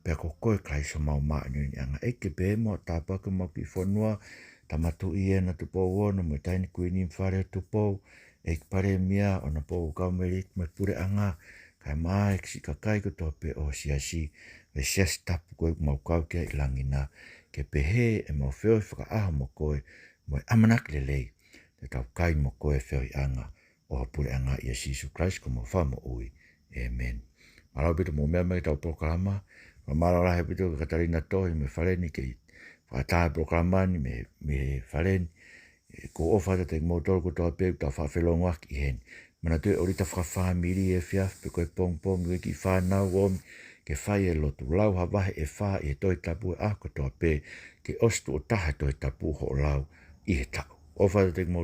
pea ko koe Kalaisi homau māʻoniʻoniʻanga. ʻEiki, pehē muʻa ʻo tāpuakiʻi homau kiʻi fonua, Tama Tuʻi ʻEna Tupou Ono mo e Taʻahine Kuini mo e Fale ʻo Tupou, ʻEiki Palēmia, ʻo na pō kau Melika mo e puleʻanga, kae ʻumaʻā e siʻi kakai kotoa pē ʻo e siasi, ʻo e siasi tapu ko ē ʻoku mau kau ki ai ʻi langi na, ke pehē ʻemau feohi fakaʻaho mo koe, mo e ʻamanaki lelei te tau kai mo koe he feohiʻanga ʻo ho puleʻanga, ʻia Sīsū Kalaisi ko homau Fakamoʻui. ʻĒmeni. Mālō ʻaupito hoʻomou meʻa mai ki heʻetau polokalama. Mālō lahi ʻaupito kia Katalina Tohi mei fale ni ke fakaʻatā e polokalama ni mei, mei fale ni. ʻOku ou ʻofa atu kiate kimoutolu kotoa pē ʻoku tau faʻa felongoaki ʻi heni. Manatuʻi e ʻōlita fakafāmili he efiafi pe ko e pongipongi, ko e kiʻi fānau ʻomi ke fai e lotu, lau ha vahe ʻe fā ʻi he Tohi Tapu he ʻaho kotoa pē, ke ʻosi tuʻo taha e Tohi Tapu hoʻo lau ʻi he taʻu. ʻOfa atu kiate kimoutolu